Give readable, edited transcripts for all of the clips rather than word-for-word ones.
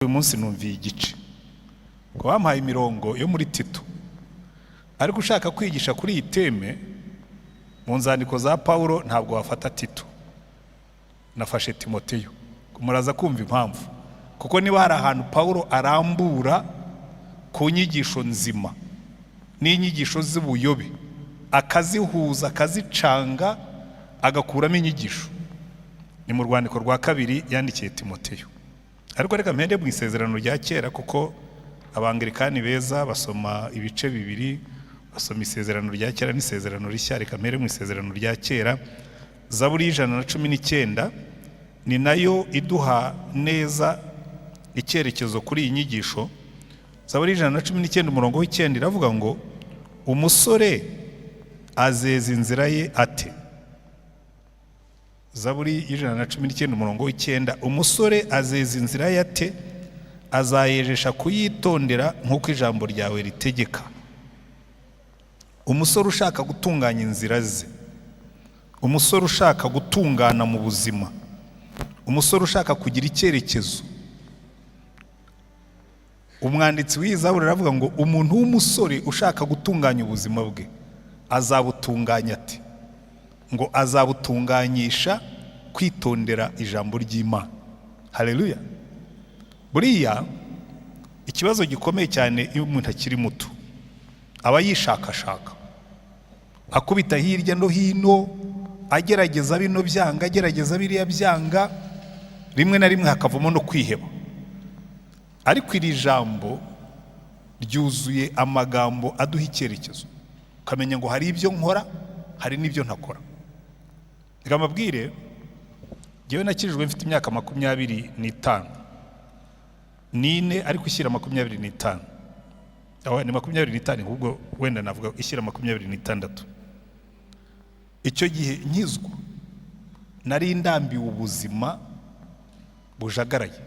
Ariko uyu munsi numviye igice ko bampaye imirongo yo muri Tito. Ariko ushaka kwigisha kuri iyi thème mu nzandiko za Pawulo, ntabwo wafata Tito, nafashe Timoteyo. Muraza kumva impamvu, kuko niba hari ahantu Pawulo arambura ku nyigisho nzima n'inyigisho z'ubuyobe, akazihuza, akazicanga, agakuramo inyigisho, ni mu rwandiko rwa kabiri yandikiye Timoteyo. Ariko reka mpende mu Isezerano rya Kera, kuko Abangilikani beza basoma ibice bibiri, basoma Isezerano rya Kera n'Isezerano Rishya. Reka mpere mu Isezerano rya Kera, Zaburi y'119, ni nayo iduha neza icyerekezo kuri iyi nyigisho. Zaburi y'119, umurongo w'9, iravuga ngo: "Umusore azeza inzira ye ate?" Zaburi y'119, umurongo w'9: "Umusore azeza inzira ye ate? Azayejesha kuyitondera nk'uko ijambo ryawe ritegeka." Umusore ushaka gutunganya inzira ze, umusore ushaka gutungana mu buzima, umusore ushaka kugira icyerekezo, umwanditsi w'iyi zaburi aravuga ngo umuntu w'umusore ushaka gutunganya ubuzima bwe azabutunganya ati? Ngo azabutunganyisha kwitondera ijambo ry'Imana. Haleluya! Buriya ikibazo gikomeye cyane, iyo umuntu akiri muto aba yishakashaka, akubita hirya no hino, agerageza bino byanga, agerageza biriya byanga, rimwe na rimwe hakavamo no kwiheba. Ariko iri jambo ryuzuye amagambo aduha icyerekezo, ukamenya ngo hari ibyo nkora, hari n'ibyo ntakora. Reka mbabwire, njyewe nakijijwe mfite imyaka 25, 4, ariko ishyira 25. Aho ni 25, ahubwo wenda navuga ishyira 26. Icyo gihe nkizwa nari ndambiwe ubuzima bujagaraye.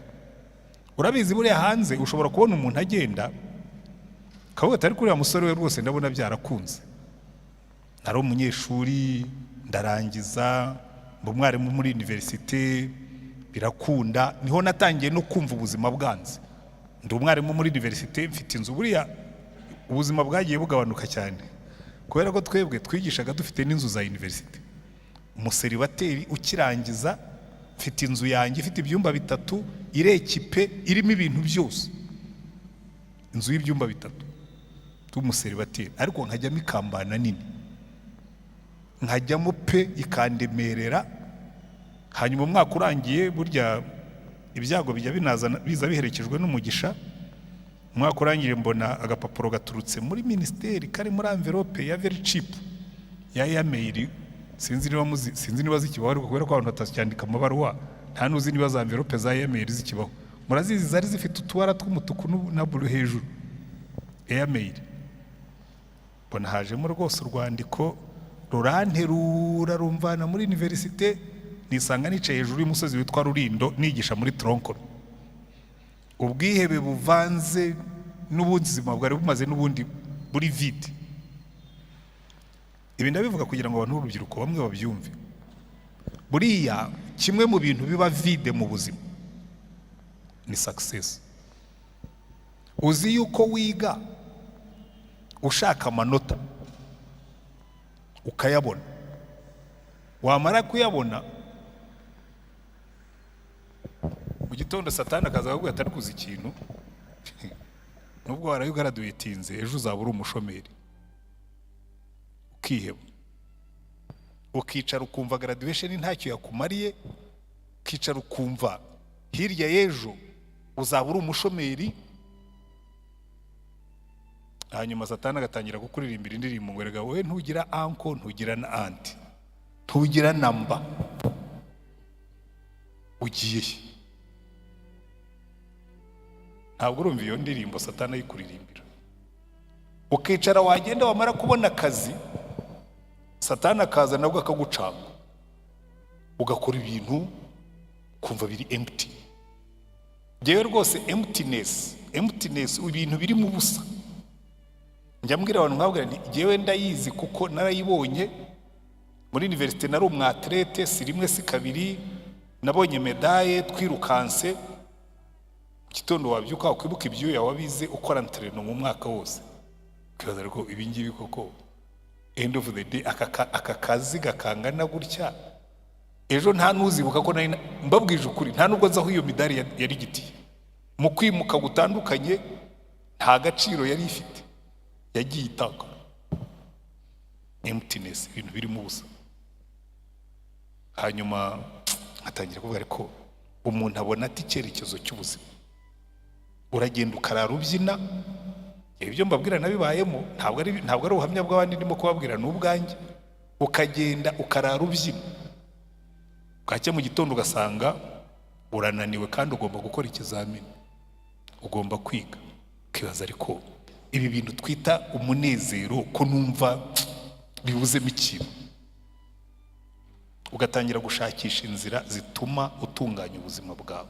Urabizi, buriya hanze ushobora kubona umuntu agenda kavuga ati: "Ariko uriya musore we rwose ndabona byarakunze." Nari umunyeshuri, ndarangiza, mba umwarimu muri université, birakunda. Niho natangiye no kumva ubuzima bwanze. Ndi umwarimu muri université, mfite inzu. Buriya ubuzima bwagiye bugabanuka cyane, kubera ko twebwe twigishaga dufite n'inzu za université. Umuseribateri ukirangiza, mfite inzu yanjye ifite ibyumba bitatu, iri équipée, irimo ibintu byose, inzu y'ibyumba bitatu y'umuseribateri, ariko nkajyamo ikambana nini, nkajyamo pe ikandemerera. Hanyuma umwaka urangiye, burya ibyago bijya binazana, biza biherekejwe n'umugisha, umwaka urangije mbona agapapuro gaturutse muri minisiteri, kari muri enveloppe ya very cheap ya airmail. Sinzi niba muzi, sinzi niba zikibaho, ariko kubera ko abantu batacyandika amabaruwa, nta n'uzi niba za enveloppe za airmail zikibaho. Murazizi, zari zifite utubara tw'umutuku na bleu hejuru, airmail. Mbona hajemo rwose urwandiko, ruranterura, rumvana muri université, nisanga nicaye hejuru y'umusozi witwa Rurindo, nigisha muri tronc commun. Ubwihebe buvanze n'ubuzima bwari bumaze n'ubundi buri vide. Ibi ndabivuga kugira ngo abantu b'urubyiruko bamwe babyumve. Buriya kimwe mu bintu biba vide mu buzima ni success. Uzi yuko wiga ushaka amanota, ukayabona, wamara kuyabona, mu gitondo Satani akaza akakubwira ati: "Ariko uzi ikintu? Nubwo waraye ugaraduwetinze, ejo uzaba uri umushomeri." Ukiheba, ukicara, ukumva graduation ntacyo yakumariye, ukicara ukumva hirya y'ejo uzaba uri umushomeri. Hanyuma Satani agatangira kukuririmbira indirimbo ngo: "Erega wowe ntugira uncle, ntugira na aunty, ntugira namba, ugiye he?" Ntabwo urumva iyo ndirimbo Satani ayikuririmbira? Ukicara, wagenda, wamara kubona akazi, Satani akaza nabwo akagucanga, ugakora ibintu ukumva biri empty. Ngewe rwose emptiness, emptiness, ibintu birimo ubusa, njya mbwira abantu, nkabwira nti: "Ngewe ndayizi kuko narayibonye muri université. Nari umwathlète, si rimwe si kabiri nabonye médaille twirukanse." Mu gitondo wabyuka, wakwibuka ibyuya wabize ukora entraînement mu mwaka wose, ukibaza: ariko ibi ngibi koko, end of the day, aka kaziga kangana gutya, ejo nta n'uzibuka ko nari mbabwije ukuri, nta nubwo nzi aho iyo midari yari igitiye. Mu kwimuka gutandukanye, nta gaciro yari ifite, yagiye itakara. Emptiness, ibintu birimo ubusa. Hanyuma atangira kuvuga: ariko umuntu abona ati icyerekezo cy'ubuzima? Uragenda ukarara ubyina. Ibyo mbabwira nabibayemo, ntabwo ari ubuhamya bw'abandi ndimo kubabwira, ni ubwanjye. Ukagenda ukarara ubyina, bwacya mu gitondo ugasanga urananiwe kandi ugomba gukora ikizamini, ugomba kwiga. Ukibaza: ariko ibi bintu twita umunezero ko numva bibuzemo ikintu? Ugatangira gushakisha inzira zituma utunganya ubuzima bwawe.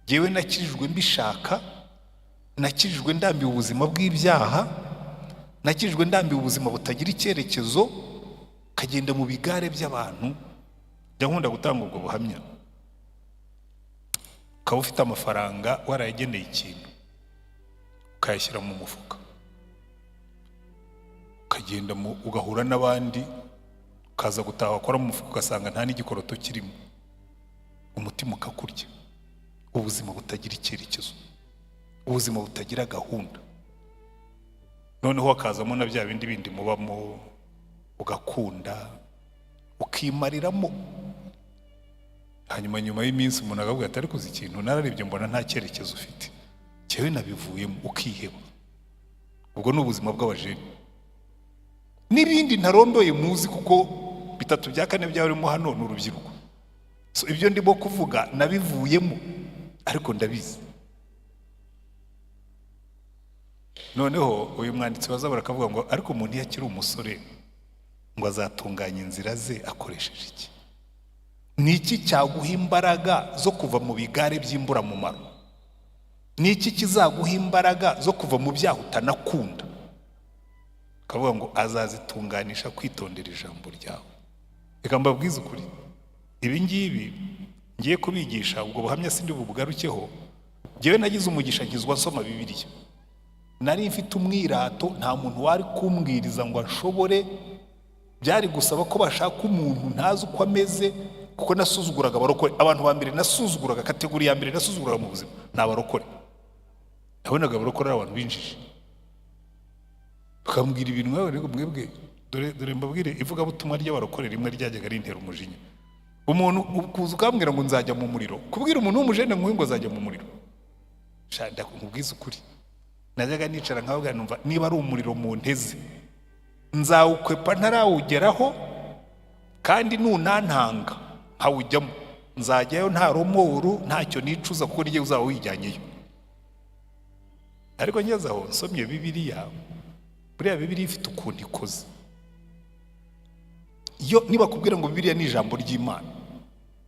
Jyewe nakirijwe mbishaka, nakirijwe ndambiwe ubuzima bw'ibyaha, nakirijwe ndambiwe ubuzima butagira icyerekezo, ukagenda mu bigare by'abantu. Njya nkunda gutanga ubwo buhamya. Ukaba ufite amafaranga warayageneye ikintu, ukayashyira mu mufuka, ukagenda ugahura n'abandi, ukaza gutaha, wakora mu mufuka ugasanga nta n'igikoroto kirimo, umutima ukakurya. Ubuzima butagira icyerekezo, ubuzima butagira gahunda. Noneho hakazamo na bya bindi bindi mubamo, ugakunda, ukimariramo. Hanyuma nyuma y'iminsi umuntu akavuga ati: ariko uzi ikintu, nararebye mbona nta cyerekezo ufite, njyewe nabivuyemo. Ukiheba. Ubwo ni ubuzima bw'abajene n'ibindi ntarondoye muzi, kuko bitatu bya kane byarimo hano ni urubyiruko. So, ibyo ndimo kuvuga nabivuyemo, ariko ndabizi. Noneho uyu mwanditsi wa Zaburi akavuga ngo: ariko umuntu iyo akiri umusore, ngo azatunganya inzira ze akoresheje iki? Ni iki cyaguha imbaraga zo kuva mu bigare by'imburamumaro? Ni iki kizaguha imbaraga zo kuva mu byaha utanakunda? Akavuga ngo azazitunganisha kwitondera ijambo ryawe. Reka mbabwize ukuri, ibi ngibi ngiye kubigisha, ubwo buhamya sindi bubugarukeho. Ngewe nagize umugisha, nkizwa nsoma Bibiliya. Nari mfite umwirato, nta muntu wari kumbwiriza ngo ashobore. Byari gusaba ko bashaka umuntu ntazi uko ameze, kuko nasuzuguraga abarokore. Abantu ba mbere nasuzuguraga, catégorie ya mbere nasuzuguraga mu buzima, ni abarokore. Nabonaga abarokore ari abantu binjije, bakambwira ibintu nk'abo. Ariko mwebwe, dore mbabwire, ivugabutumwa ry'abarokore rimwe ryajyaga rintera umujinya. Umuntu ukuza ukambwira ngo nzajya mu muriro, kubwira umuntu w'umujene nk'uyu ngo azajya mu muriro. Sha, ndakubwiza ukuri, najyaga nicara nkababwira, numva niba ari umuriro mu nteze nzawukwepa ntarawugeraho, kandi nunantanga nkawujyamo nzajyayo nta remords, ntacyo nicuza, kuko n'igihe uzaba wijyanyeyo. Ariko ngeze aho nsomye Bibiliya, buriya Bibiliya ifite ukuntu ikoze. Iyo nibakubwira ngo Bibiliya ni ijambo ry'Imana,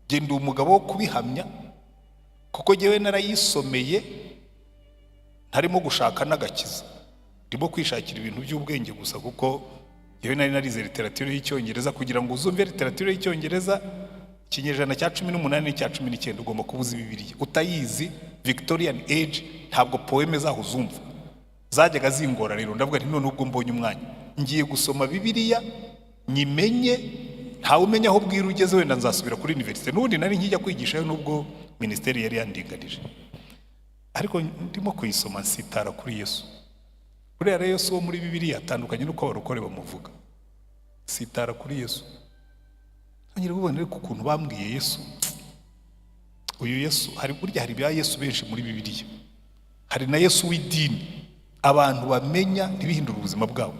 genda umugabo wo kubihamya, kuko ngewe narayisomeye ntarimo gushaka n'agakiza, ndimo kwishakira ibintu by'ubwenge gusa, kuko ngewe nari narize literature y'Icyongereza. Kugira ngo uzumve literature y'Icyongereza ikinyejana cya 18 n'icya 19, ugomba kuba uzi Bibiliya. Utayizi, Victorian Age, ntabwo poème zaho uzumva. Zajyaga zingora. Rero ndavuga nti: none ubwo mbonye umwanya, ngiye gusoma Bibiliya nyimenye. Ntawe umenya aho bwira ugeze, wenda nzasubira kuri université. N'ubundi nari nkijya kwigishayo nubwo minisiteri yari yandinganije. Ariko ndimo kuyisoma nsitara kuri Yesu. Buriya rero Yesu wo muri Bibiliya atandukanye n'uko abarokore bamuvuga. Sitara kuri Yesu, nongera kubona, ariko ukuntu bambwiye Yesu, uyu Yesu, hari burya hari ibya Yesu benshi muri Bibiliya. Hari na Yesu w'idini abantu bamenya ntibihindure ubuzima bwabo.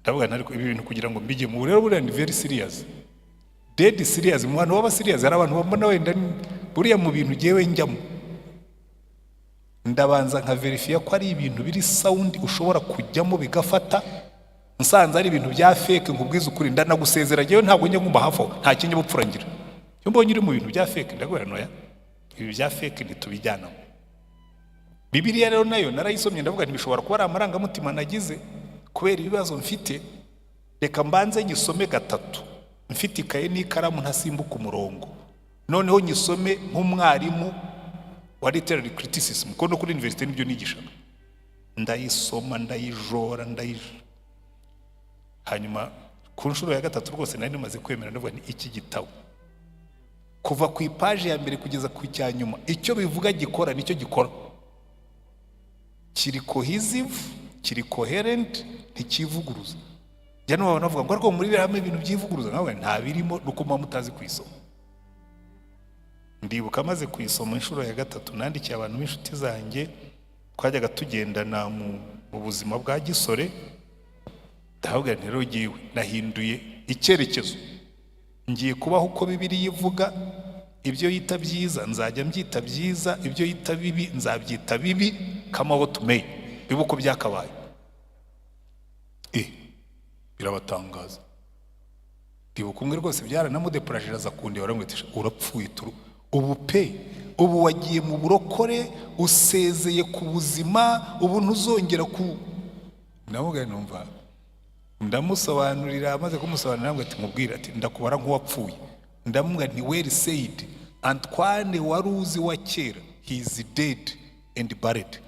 Ndavuga nti: ariko ibi bintu kugira ngo mbijyemo ubu rero, buriya ni very serious, dead serious. Mu bantu baba serious, hari abantu bambona wenda buriya mu bintu ngewe njyamo ndabanza nkaverifiya ko ari ibintu biri sound ushobora kujyamo bigafata. Nsanze ari ibintu bya fake, nkubwiza ukuri, ndanagusezera. Ngewe ntabwo njya ngumba hafi aho, nta kinyabupfura ngira. Iyo mbonye uri mu bintu bya fake, ndabwira: noya, ibi bya fake ntitubijyanamo. Bibiliya rero nayo narayisomye, ndavuga ntibishobora kuba ari amarangamutima nagize kubera ibibazo mfite. Reka mbanze nyisome gatatu mfite ikaye n'ikaramu, ntasimbuka umurongo, noneho nyisome nk'umwarimu. Wa literary criticism, kuko no kuri université nibyo nigishaga. Ndayisoma, ndayijora, hanyuma ku nshuro ya gatatu rwose nari namaze kwemera. Ndavuga nti: "Iki gitabo kuva ku ipaji ya mbere kugeza ku cya nyuma, icyo bivuga gikora nicyo gikora, kiri cohesive, kiri coherent, ntikivuguruza." Njya numva bavuga ngo ariko muri biriya habamo ibintu byivuguruza, nkavuga nta birimo, ni uko muba mutazi kuyisoma. Ndibuka amaze kuyisoma inshuro ya gatatu, nandikiye abantu b'inshuti zanjye twajyaga tugendana mu buzima bwa gisore, ndahabwira nti: "Rero ngiwe nahinduye icyerekezo, ngiye kubaho uko Bibiliya ivuga. Ibyo yita byiza nzajya mbyita byiza, ibyo yita bibi nzabyita bibi, come what may, bibe uko byakabaye." Birabatangaza. Ndibuka umwe rwose byaranamudepuraje, aza kundeba, aramubwira ati: "Urapfuye turu ubu pe, ubu wagiye mu burokore, usezeye ku buzima, ubu ntuzongera ku." Namubwira, numva ndamusobanurira. Amaze kumusobanurira aramubwira ati: "Mubwire," ati, "ndakubara nk'uwapfuye." Ndamubwira nti: "Well said. Antoine wari uzi wa kera, he is dead and buried."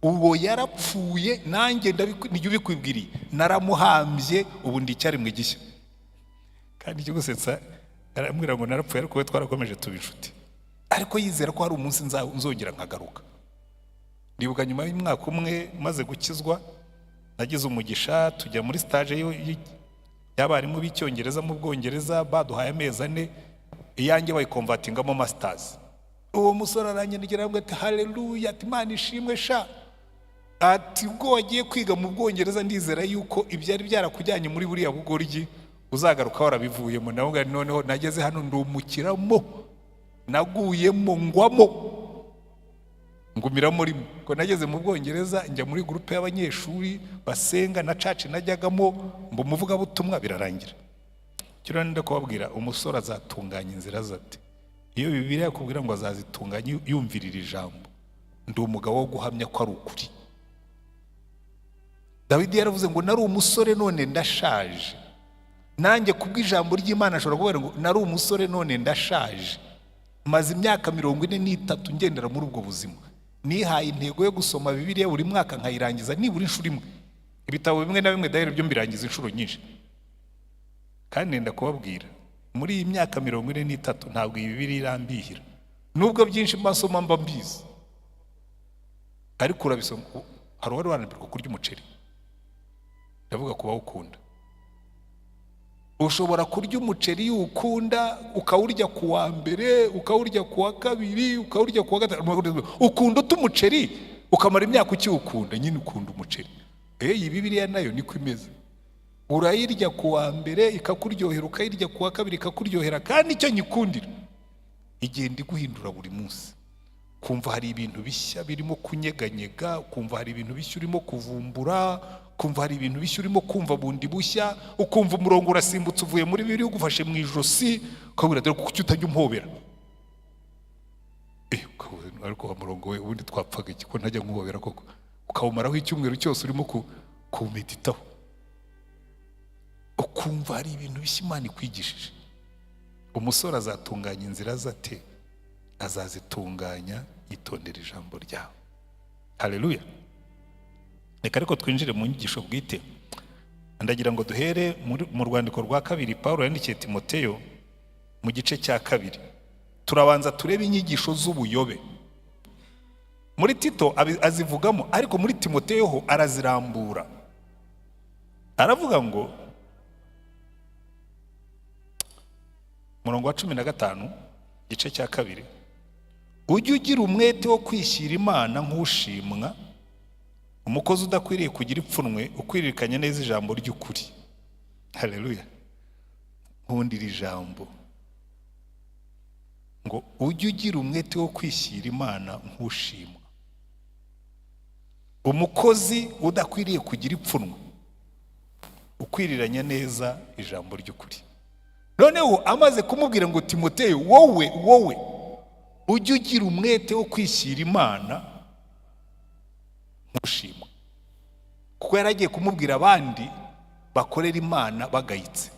Uwo yarapfuye, nanjye nijya ubikwibwiriye, naramuhambye, ubu ndi icyaremwe gishya. Kandi ikigusetsa, arambwira ngo narapfuye, ariko we twarakomeje tuba inshuti, ariko yizera ko hari umunsi nzongera nkagaruka. Ndibuka nyuma y'umwaka umwe maze gukizwa, nagize umugisha tujya muri stage y'abarimu b'Icyongereza mu Bwongereza. Baduhaye amezi 4, iyanjye bayiconvertingamo masters. Uwo musore aranyandikira, arambwira ati: "Haleluya," ati, "Imana ishimwe sha," ati, "ubwo wagiye kwiga mu Bwongereza, ndizera yuko ibyari byarakujyanye muri buriya bugoryi uzagaruka warabivuyemo." Nawe noneho nageze hano ndumukiramo, naguyemo, ngwamo, ngumiramo rimwe. Ngo nageze mu Bwongereza, njya muri groupe y'abanyeshuri basenga, na church najyagamo, mba umuvugabutumwa, birarangira. Kiriya nenda kubabwira, umusore azatunganya inzira ze ate? Iyo Bibiliya yakubwira ngo azazitunganya yumvirira ijambo, ndi umugabo wo guhamya ko ari ukuri. Dawidi yaravuze ngo: "Nari umusore, none ndashaje." Nanjye kubw'ijambo ry'Imana ashobora kuvuga ngo: "Nari umusore, none ndashaje." Maze imyaka 43 ngendera muri ubwo buzima. Nihaye intego yo gusoma Bibiliya buri mwaka, nkayirangiza nibura inshuro imwe. Ibitabo bimwe na bimwe dahera byo mbirangiza inshuro nyinshi. Kandi nenda kubabwira, muri iyi myaka 43 ntabwo iyi Bibiliya irambihira, nubwo byinshi mbasoma mba mbizi. Ariko urabisoma, hari uwari wananirwa kurya umuceri? Ndavuga ku bawukunda. Ushobora kurya umuceri iyo uwukunda, ukawurya ku wa mbere, ukawurya ku wa kabiri, ukawurya ku wa gatatu. Ukunda uta umuceri, ukamara imyaka ukiwukunda nyine, ukunda umuceri. Iyi Bibiliya nayo niko imeze. Urayirya ku wa mbere ikakuryohera, ukayirya ku wa kabiri ikakuryohera. Kandi icyo nyikundira, igenda iguhindura buri munsi. Kumva hari ibintu bishya birimo kunyeganyega, kumva hari ibintu bishya urimo kuvumbura, kumva hari ibintu bishya urimo kumva bundi bushya, ukumva umurongo urasimbutse, uvuye muri bibiri ugufashe mu ijosi, ukabwira: "Dore kuki utajya umpobera?" Ukabona, ariko wa murongo we, ubundi twapfaga iki ko ntajya nkuhobera koko? Ukawumaraho icyumweru cyose urimo kuwumeditaho, ukumva hari ibintu bishya Imana ikwigishije. Umusore azatunganya inzira ze ate? Azazitunganya yitondera ijambo ryawe. Haleluya! Reka ariko twinjire mu nyigisho bwite. Ndagira ngo duhere mu rwandiko rwa kabiri Paul yandikiye Timoteyo, mu gice cya kabiri. Turabanza turebe inyigisho z'ubuyobe. Muri Tito azivugamo, ariko muri Timoteyo ho arazirambura. Aravuga ngo, umurongo wa 15, igice cya kabiri: "Ujye ugira umwete wo kwishyira Imana nk'ushimwa, umukozi udakwiriye kugira ipfunwe, ukwiririkanya neza ijambo ry'ukuri." Haleluya! Nkundira ijambo ngo: "Ujye ugira umwete wo kwishyira Imana nk'ushimwa, umukozi udakwiriye kugira ipfunwe, ukwiriranya neza ijambo ry'ukuri." Noneho amaze kumubwira ngo: "Timoteyo, wowe, wowe ujye ugira umwete wo kwishyira Imana nk'ushimwa," kuko yari agiye kumubwira abandi bakorera Imana bagayitse.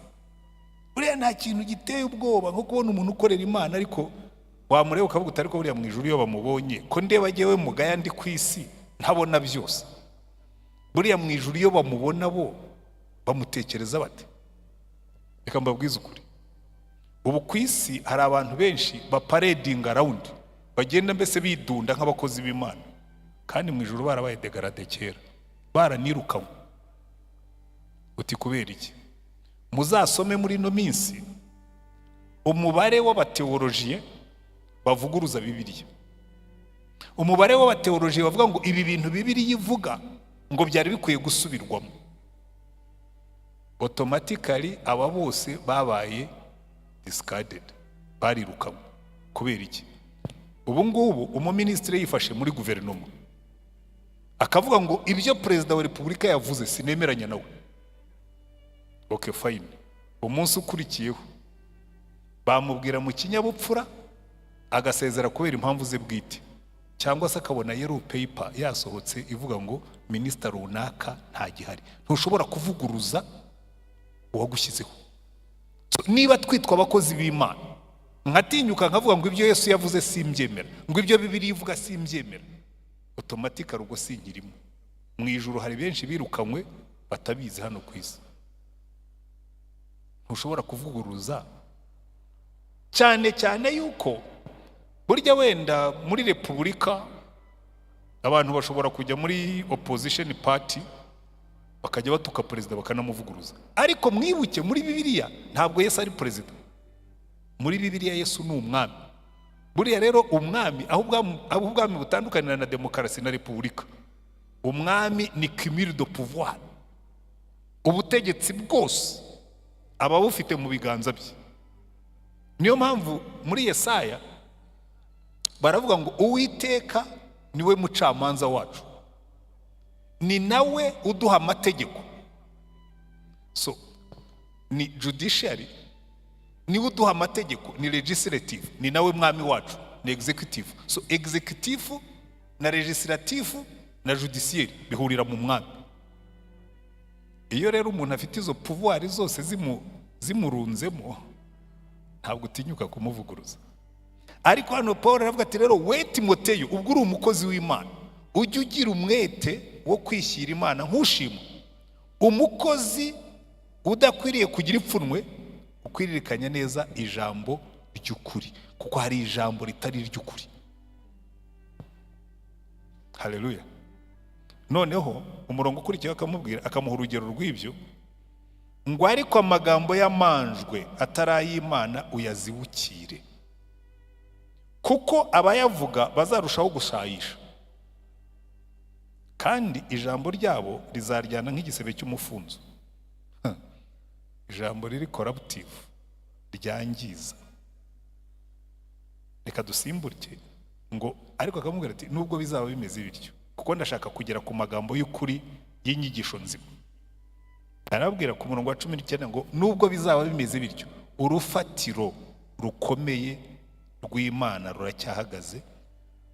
Buriya nta kintu giteye ubwoba nko kubona umuntu ukorera Imana ariko Wamureba ukavuga uti: "Ariko buriya mu ijuru iyo bamubonye, ko ndeba jyewe mugaya ndi ku isi ntabona byose, buriya mu ijuru iyo bamubona bo bamutekereza bate?" Reka mbabwize ukuri, ubu ku isi hari abantu benshi baparadinga around, bagenda mbese bidunda nk'abakozi b'Imana, kandi mu ijuru barabaye dégradé kera, baranirukanywe. Uti: "Kubera iki?" Muzasome muri ino minsi umubare w'abathéologiens bavuguruza Bibiliya, umubare w'abathéologiens bavuga ngo ibi bintu Bibiliya ivuga ngo byari bikwiye gusubirwamo. Automatically aba bose babaye discarded, barirukanywe. Kubera iki? Ubu ngubu umuminisitiri yifashe muri guverinoma akavuga ngo ibyo Perezida wa Repubulika yavuze sinemeranya nawe, okay, fine. Umunsi ukurikiyeho bamubwira mu kinyabupfura agasezera kubera impamvu ze bwite, cyangwa se akabona yellow paper yasohotse ivuga ngo minisita runaka ntagihari. Ntushobora kuvuguruza uwagushyizeho. So, niba twitwa abakozi b'Imana, nkatinyuka nkavuga ngo ibyo Yesu yavuze simbyemera, ngo ibyo Bibiliya ivuga simbyemera, automatically ubwo sinkirimo. Mu ijuru hari benshi birukanywe batabizi. Hano ku isi ntushobora kuvuguruza, cyane cyane yuko burya wenda muri repubulika abantu bashobora kujya muri opposition party bakajya batuka perezida, bakanamuvuguruza. Ariko mwibuke, muri Bibiliya ntabwo Yesu ari perezida. Muri Bibiliya Yesu ni umwami. Buriya rero umwami, aho ubwami butandukanira na demokarasi na repubulika, umwami ni cumul de pouvoir. Ubutegetsi bwose aba bufite mu biganza bye. Niyo mpamvu muri Yesaya baravuga ngo Uwiteka niwe mucamanza wacu, ni nawe uduha amategeko. So ni judiciary, niwe uduha amategeko, ni legislative. Ni nawe mwami wacu, ni executive. So executive na legislative na judiciaire bihurira mu mwami. Iyo rero umuntu afite izo pouvoir zose zimurunzemo, ntabwo utinyuka kumuvuguruza. Ariko hano Paul aravuga ati: "Rero we Timoteyo, ubwo uri umukozi w'Imana, ujye ugira umwete wo kwishyira Imana nk'ushima, umukozi udakwiriye kugira ipfunwe, ukwiririkanya neza ijambo ry'ukuri," kuko hari ijambo ritari iry'ukuri. Haleluya! Noneho umurongo ukurikiyeho akamubwira, akamuha urugero rw'ibyo, ngo: "Ariko amagambo y'amanjwe atari ay'Imana uyazibukire, kuko abayavuga bazarushaho gushayisha, kandi ijambo ryabo rizaryana nk'igisebe cy'umufunzo." Ijambo riri corruptive, ryangiza. Reka dusimbuke ngo ariko akamubwira ati: "Nubwo bizaba bimeze bityo," kuko ndashaka kugera ku magambo y'ukuri y'inyigisho nzima. Arabwira ku murongo wa 19 ngo: "Nubwo bizaba bimeze bityo, urufatiro rukomeye rw'Imana ruracyahagaze,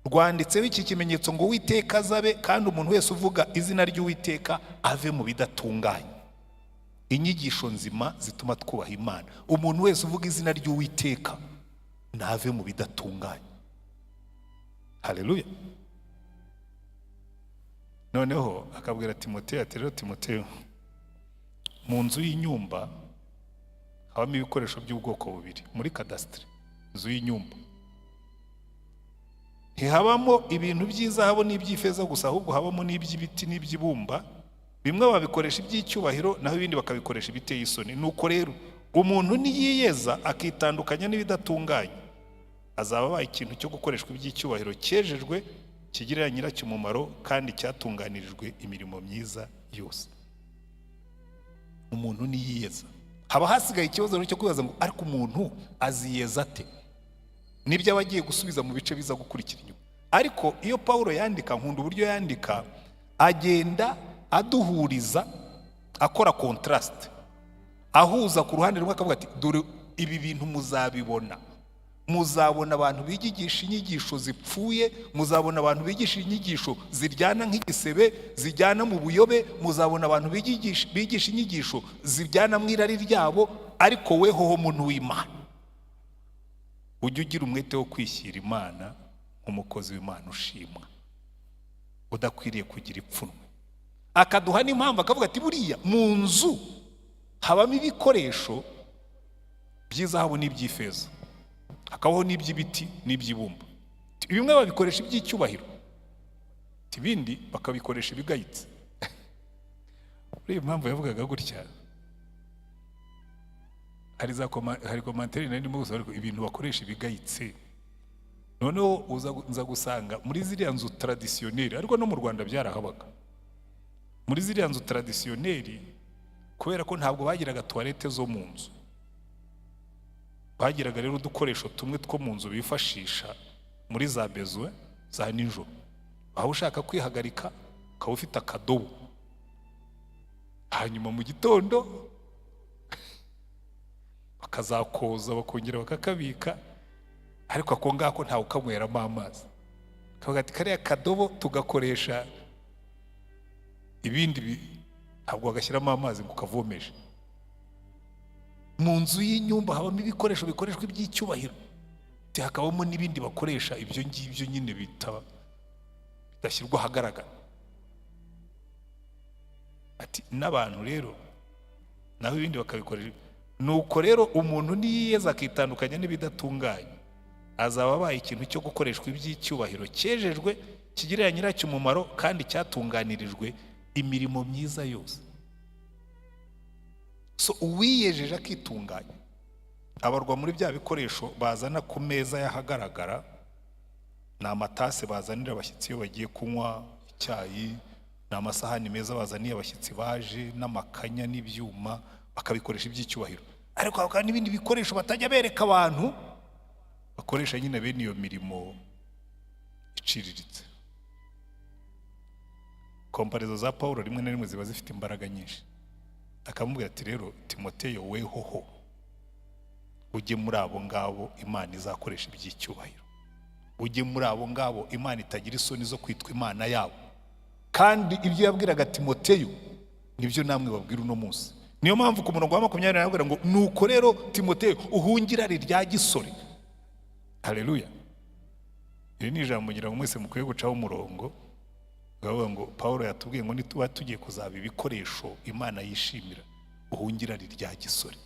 rwanditseho iki kimenyetso ngo: 'Uwiteka azabe, kandi umuntu wese uvuga izina ry'Uwiteka ave mu bidatunganye.'" Inyigisho nzima zituma twubaha Imana. Umuntu wese uvuga izina ry'Uwiteka ntave mu bidatunganye. Haleluya! Noneho akabwira Timoteyo ati: "Rero Timoteyo, mu nzu y'inyumba habamo ibikoresho by'ubwoko bubiri. Muri cadastre, inzu y'inyumba, ntihabamo ibintu by'izahabu n'iby'ifeza gusa, ahubwo habamo n'iby'ibiti n'iby'ibumba. Bimwe babikoresha iby'icyubahiro, naho ibindi bakabikoresha ibiteye isoni. Nuko rero umuntu niyiyeza akitandukanya n'ibidatunganye, azaba abaye ikintu cyo gukoreshwa iby'icyubahiro, cyejejwe, kigirira nyiracyo umumaro kandi cyatunganirijwe imirimo myiza yose." Umuntu niyiyeza. Haba hasigaye ikibazo rero cyo kwibaza ngo: ariko umuntu aziyeza ate? Nibyo aba agiye gusubiza mu bice biza gukurikira inyuma. Ariko iyo Paul yandika, nkunda uburyo yandika, agenda aduhuriza, akora contrast, ahuza. Ku ruhande rumwe akavuga ati: "Dore ibi bintu muzabibona, muzabona abantu bigisha inyigisho zipfuye, muzabona abantu bigisha inyigisho ziryana nk'igisebe, zijyana mu buyobe, muzabona abantu bigisha inyigisho zijyana mu irari ryabo. Ariko wehoho muntu w'Imana, Ujye ugira umwete wo kwishyira Imana nk'umukozi w'Imana ushimwa, udakwiriye kugira ipfunwe. Akaduha n'impamvu, akavuga ati: "Buriya mu nzu habamo ibikoresho by'izahabu n'iby'ifeza, hakabaho n'iby'ibiti n'iby'ibumba. Bimwe babikoresha iby'icyubahiro, ibindi bakabikoresha ibigayitse." Muri iyo mpamvu yavugaga gutya, hari commentaire nari ndimo gusoma, ariko ibintu bakoresha ibigayitse, noneho nza gusanga muri ziriya nzu traditionnelles, ariko no mu Rwanda byarahabaga, muri ziriya nzu traditionnelles, kubera ko ntabwo bagiraga toilette zo mu nzu, bagiraga rero udukoresho tumwe two mu nzu bifashisha muri za besoins za nijoro. Waba ushaka kwihagarika, ukaba ufite akadobo, hanyuma mu gitondo bakazakoza, bakongera bakakabika, ariko ako ngako ntawe ukanyweramo amazi. Kavuga ati: "Kariya kadobo tugakoresha ibindi, ntabwo wagashyiramo amazi ngo ukavomeshe." Mu nzu y'inyumba habamo ibikoresho bikoreshwa iby'icyubahiro, hakabamo n'ibindi bakoresha ibyo ngibyo nyine bidashyirwa ahagaragara. Ati: "N'abantu rero naho ibindi bakabikoresha." Nuko rero umuntu niyiyeza, akitandukanya n'ibidatunganye, azaba abaye ikintu cyo gukoreshwa iby'icyubahiro, cyejejwe, kigirira nyiracyo umumaro kandi cyatunganirijwe imirimo myiza yose. So uwiyejeje akitunganya abarwa muri bya bikoresho bazana ku meza y'ahagaragara. Ni amatasi bazanira abashyitsi iyo bagiye kunywa icyayi, ni amasahani meza bazaniye abashyitsi baje, n'amakanya n'ibyuma, bakabikoresha iby'icyubahiro. Ariko hakaba n'ibindi bikoresho batajya bereka abantu, bakoresha nyine bene iyo mirimo iciriritse. Comparaison za Paul rimwe na rimwe ziba zifite imbaraga nyinshi. Akamubwira ati: "Rero Timoteyo, wehoho ujye muri abo ngabo Imana izakoresha iby'icyubahiro, ujye muri abo ngabo Imana itagira isoni zo kwitwa Imana yabo." Kandi ibyo yabwiraga Timoteyo nibyo namwe babwira uno munsi. Niyo mpamvu ku murongo wa 20 yabwira ngo: "Nuko rero Timoteyo, uhunge irari rya gisore." Haleluya! Iri ni ijambo ngira ngo mwese mukwiye gucaho umurongo, bavuga ngo Paul yatubwiye ngo nituba tugiye kuzaba ibikoresho Imana yishimira, uhunge irari rya gisore,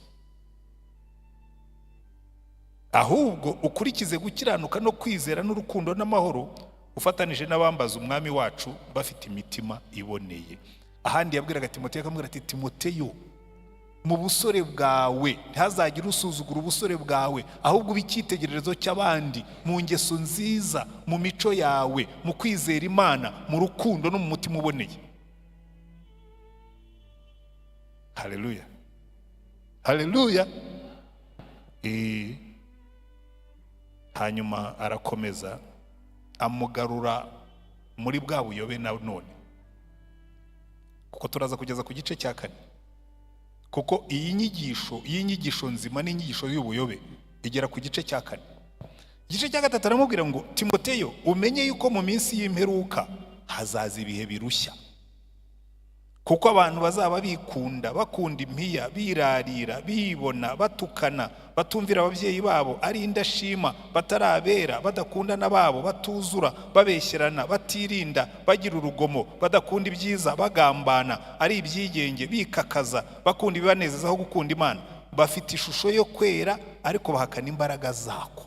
ahubwo ukurikize gukiranuka no kwizera n'urukundo n'amahoro, ufatanije n'abambaza Umwami wacu bafite imitima iboneye. Ahandi yabwiraga Timoteyo, akamubwira ati: "Timoteyo, mu busore bwawe ntihazagire usuzugura ubusore bwawe, ahubwo ube icyitegererezo cy'abandi mu ngeso nziza, mu mico yawe, mu kwizera Imana, mu rukundo no mu mutima uboneye." Haleluya, haleluya! Hanyuma arakomeza amugarura muri bwa buyobe na none, kuko turaza kugeza ku gice cya kane, kuko iyi nyigisho y'inyigisho nzima n'inyigisho y'ubuyobe igera ku gice cya kane. Igice cya gatatu aramubwira ngo: "Timoteyo, umenye yuko mu minsi y'imperuka hazaza ibihe birushya, kuko abantu bazaba bikunda, bakunda impiya, birarira, bibona, batukana, batumvira ababyeyi babo, ari indashima, batarabera, badakundana babo, batuzura, babeshyerana, batirinda, bagira urugomo, badakunda ibyiza, bagambana, ari ibyigenge, bikakaza, bakunda ibibanezeza aho gukunda Imana, bafite ishusho yo kwera ariko bahakana imbaraga zako."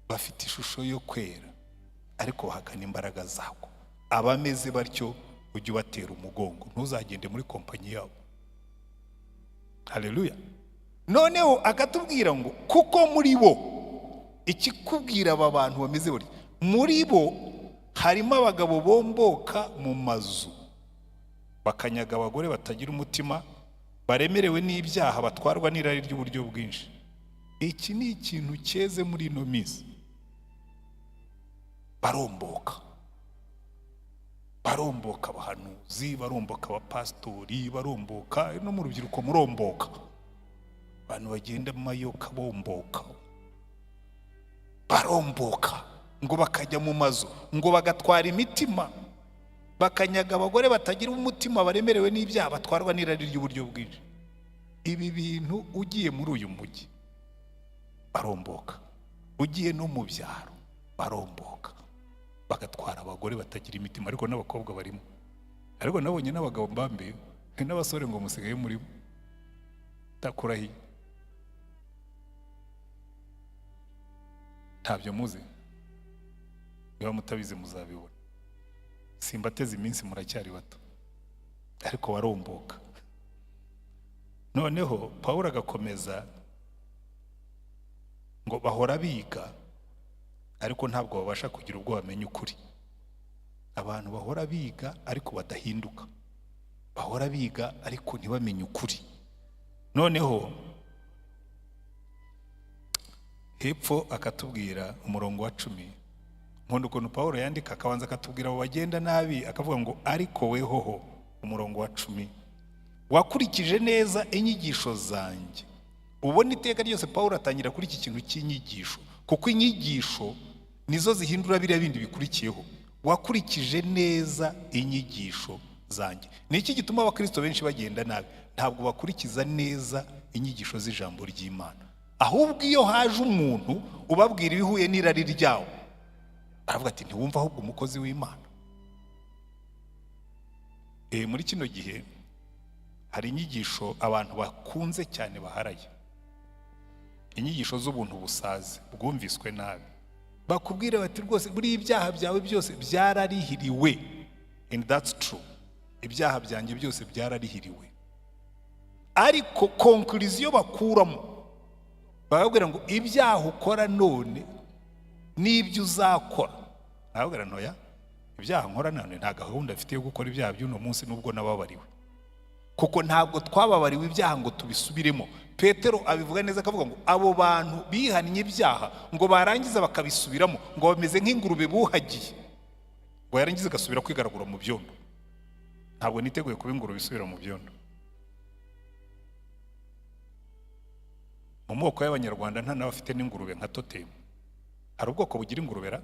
Bafite ishusho yo kwera ariko bahakana imbaraga zako. Abameze batyo ujye ubatera umugongo, ntuzagende muri kompanyi yabo. Haleluya! Noneho akatubwira ngo kuko muri bo, ikikubwira aba bantu bameze batyo, muri bo harimo abagabo bomboka mu mazu, bakanyaga abagore batagira umutima, baremerewe n'ibyaha, batwarwa n'irari ry'uburyo bwinshi. Iki ni ikintu cyeze muri ino minsi. Baromboka, baromboka abahanuzi, baromboka abapasitori, baromboka no mu rubyiruko, muromboka abantu bagenda mu mayoka, bomboka, baromboka ngo bakajya mu mazu, ngo bagatwara imitima, bakanyaga abagore batagira umutima, baremerewe n'ibyaha, batwarwa n'irari ry'uburyo bwinshi. Ibi bintu ugiye muri uyu mujyi Baromboka. Ugiye no mu byaro baromboka, bagatwara abagore batagira imitima, ariko n'abakobwa barimo. Ariko nabonye n'abagabo mbambe n'abasore ngo musigaye murimo, ndakurahiye, ntabyo muzi. Niba mutabizi muzabibona, simbateze iminsi, muracyari bato, ariko baromboka. Noneho Pawulo agakomeza ngo bahora biga ariko ntabwo babasha kugira ubwo bamenya ukuri. Abantu bahora biga ariko badahinduka, bahora biga ariko ntibamenye ukuri. Noneho hepfo akatubwira umurongo wa 10, nkunda ukuntu Pawulo yandika, akabanza akatubwira abo bagenda nabi, akavuga ngo ariko wehoho, umurongo wa 10, wakurikije neza inyigisho zanjye. Ubona iteka ryose Pawulo atangira kuri iki kintu cy'inyigisho, kuko inyigisho nizo zihindura biriya bindi bikurikiyeho. Wakurikije neza inyigisho zanjye. Ni iki gituma abakristo benshi bagenda nabi? Ntabwo bakurikiza neza inyigisho z'ijambo ry'Imana. Ahubwo iyo haje umuntu ubabwira ibihuye n'irari ryawo, aravuga ati ntiwumva ahubwo umukozi w'Imana. Muri kino gihe hari inyigisho abantu bakunze cyane baharaye, inyigisho z'ubuntu busaze bwumviswe nabi. Bakubwira bati rwose buri ibyaha byawe byose byararihiriwe, and that's true, ibyaha byanjye byose byararihiriwe. Ariko conclusion bakuramo, bakabwira ngo ibyaha ukora none n'ibyo uzakora. Nakabwira ntoya, ibyaha nkora none nta gahunda mfite yo gukora ibyaha by'uno munsi nubwo nababariwe, kuko ntabwo twababariwe ibyaha ngo tubisubiremo. Petero abivuga neza, akavuga ngo abo bantu bihannye ibyaha ngo barangiza bakabisubiramo, ngo bameze nk'ingurube buhagiye, ngo yarangiza igasubira kwigaragura mu byondo. Ntabwo niteguye kuba ingurube isubira mu byondo. Mu moko y'Abanyarwanda nta n'abafite n'ingurube nka totemu. Hari ubwoko bugira ingurubera,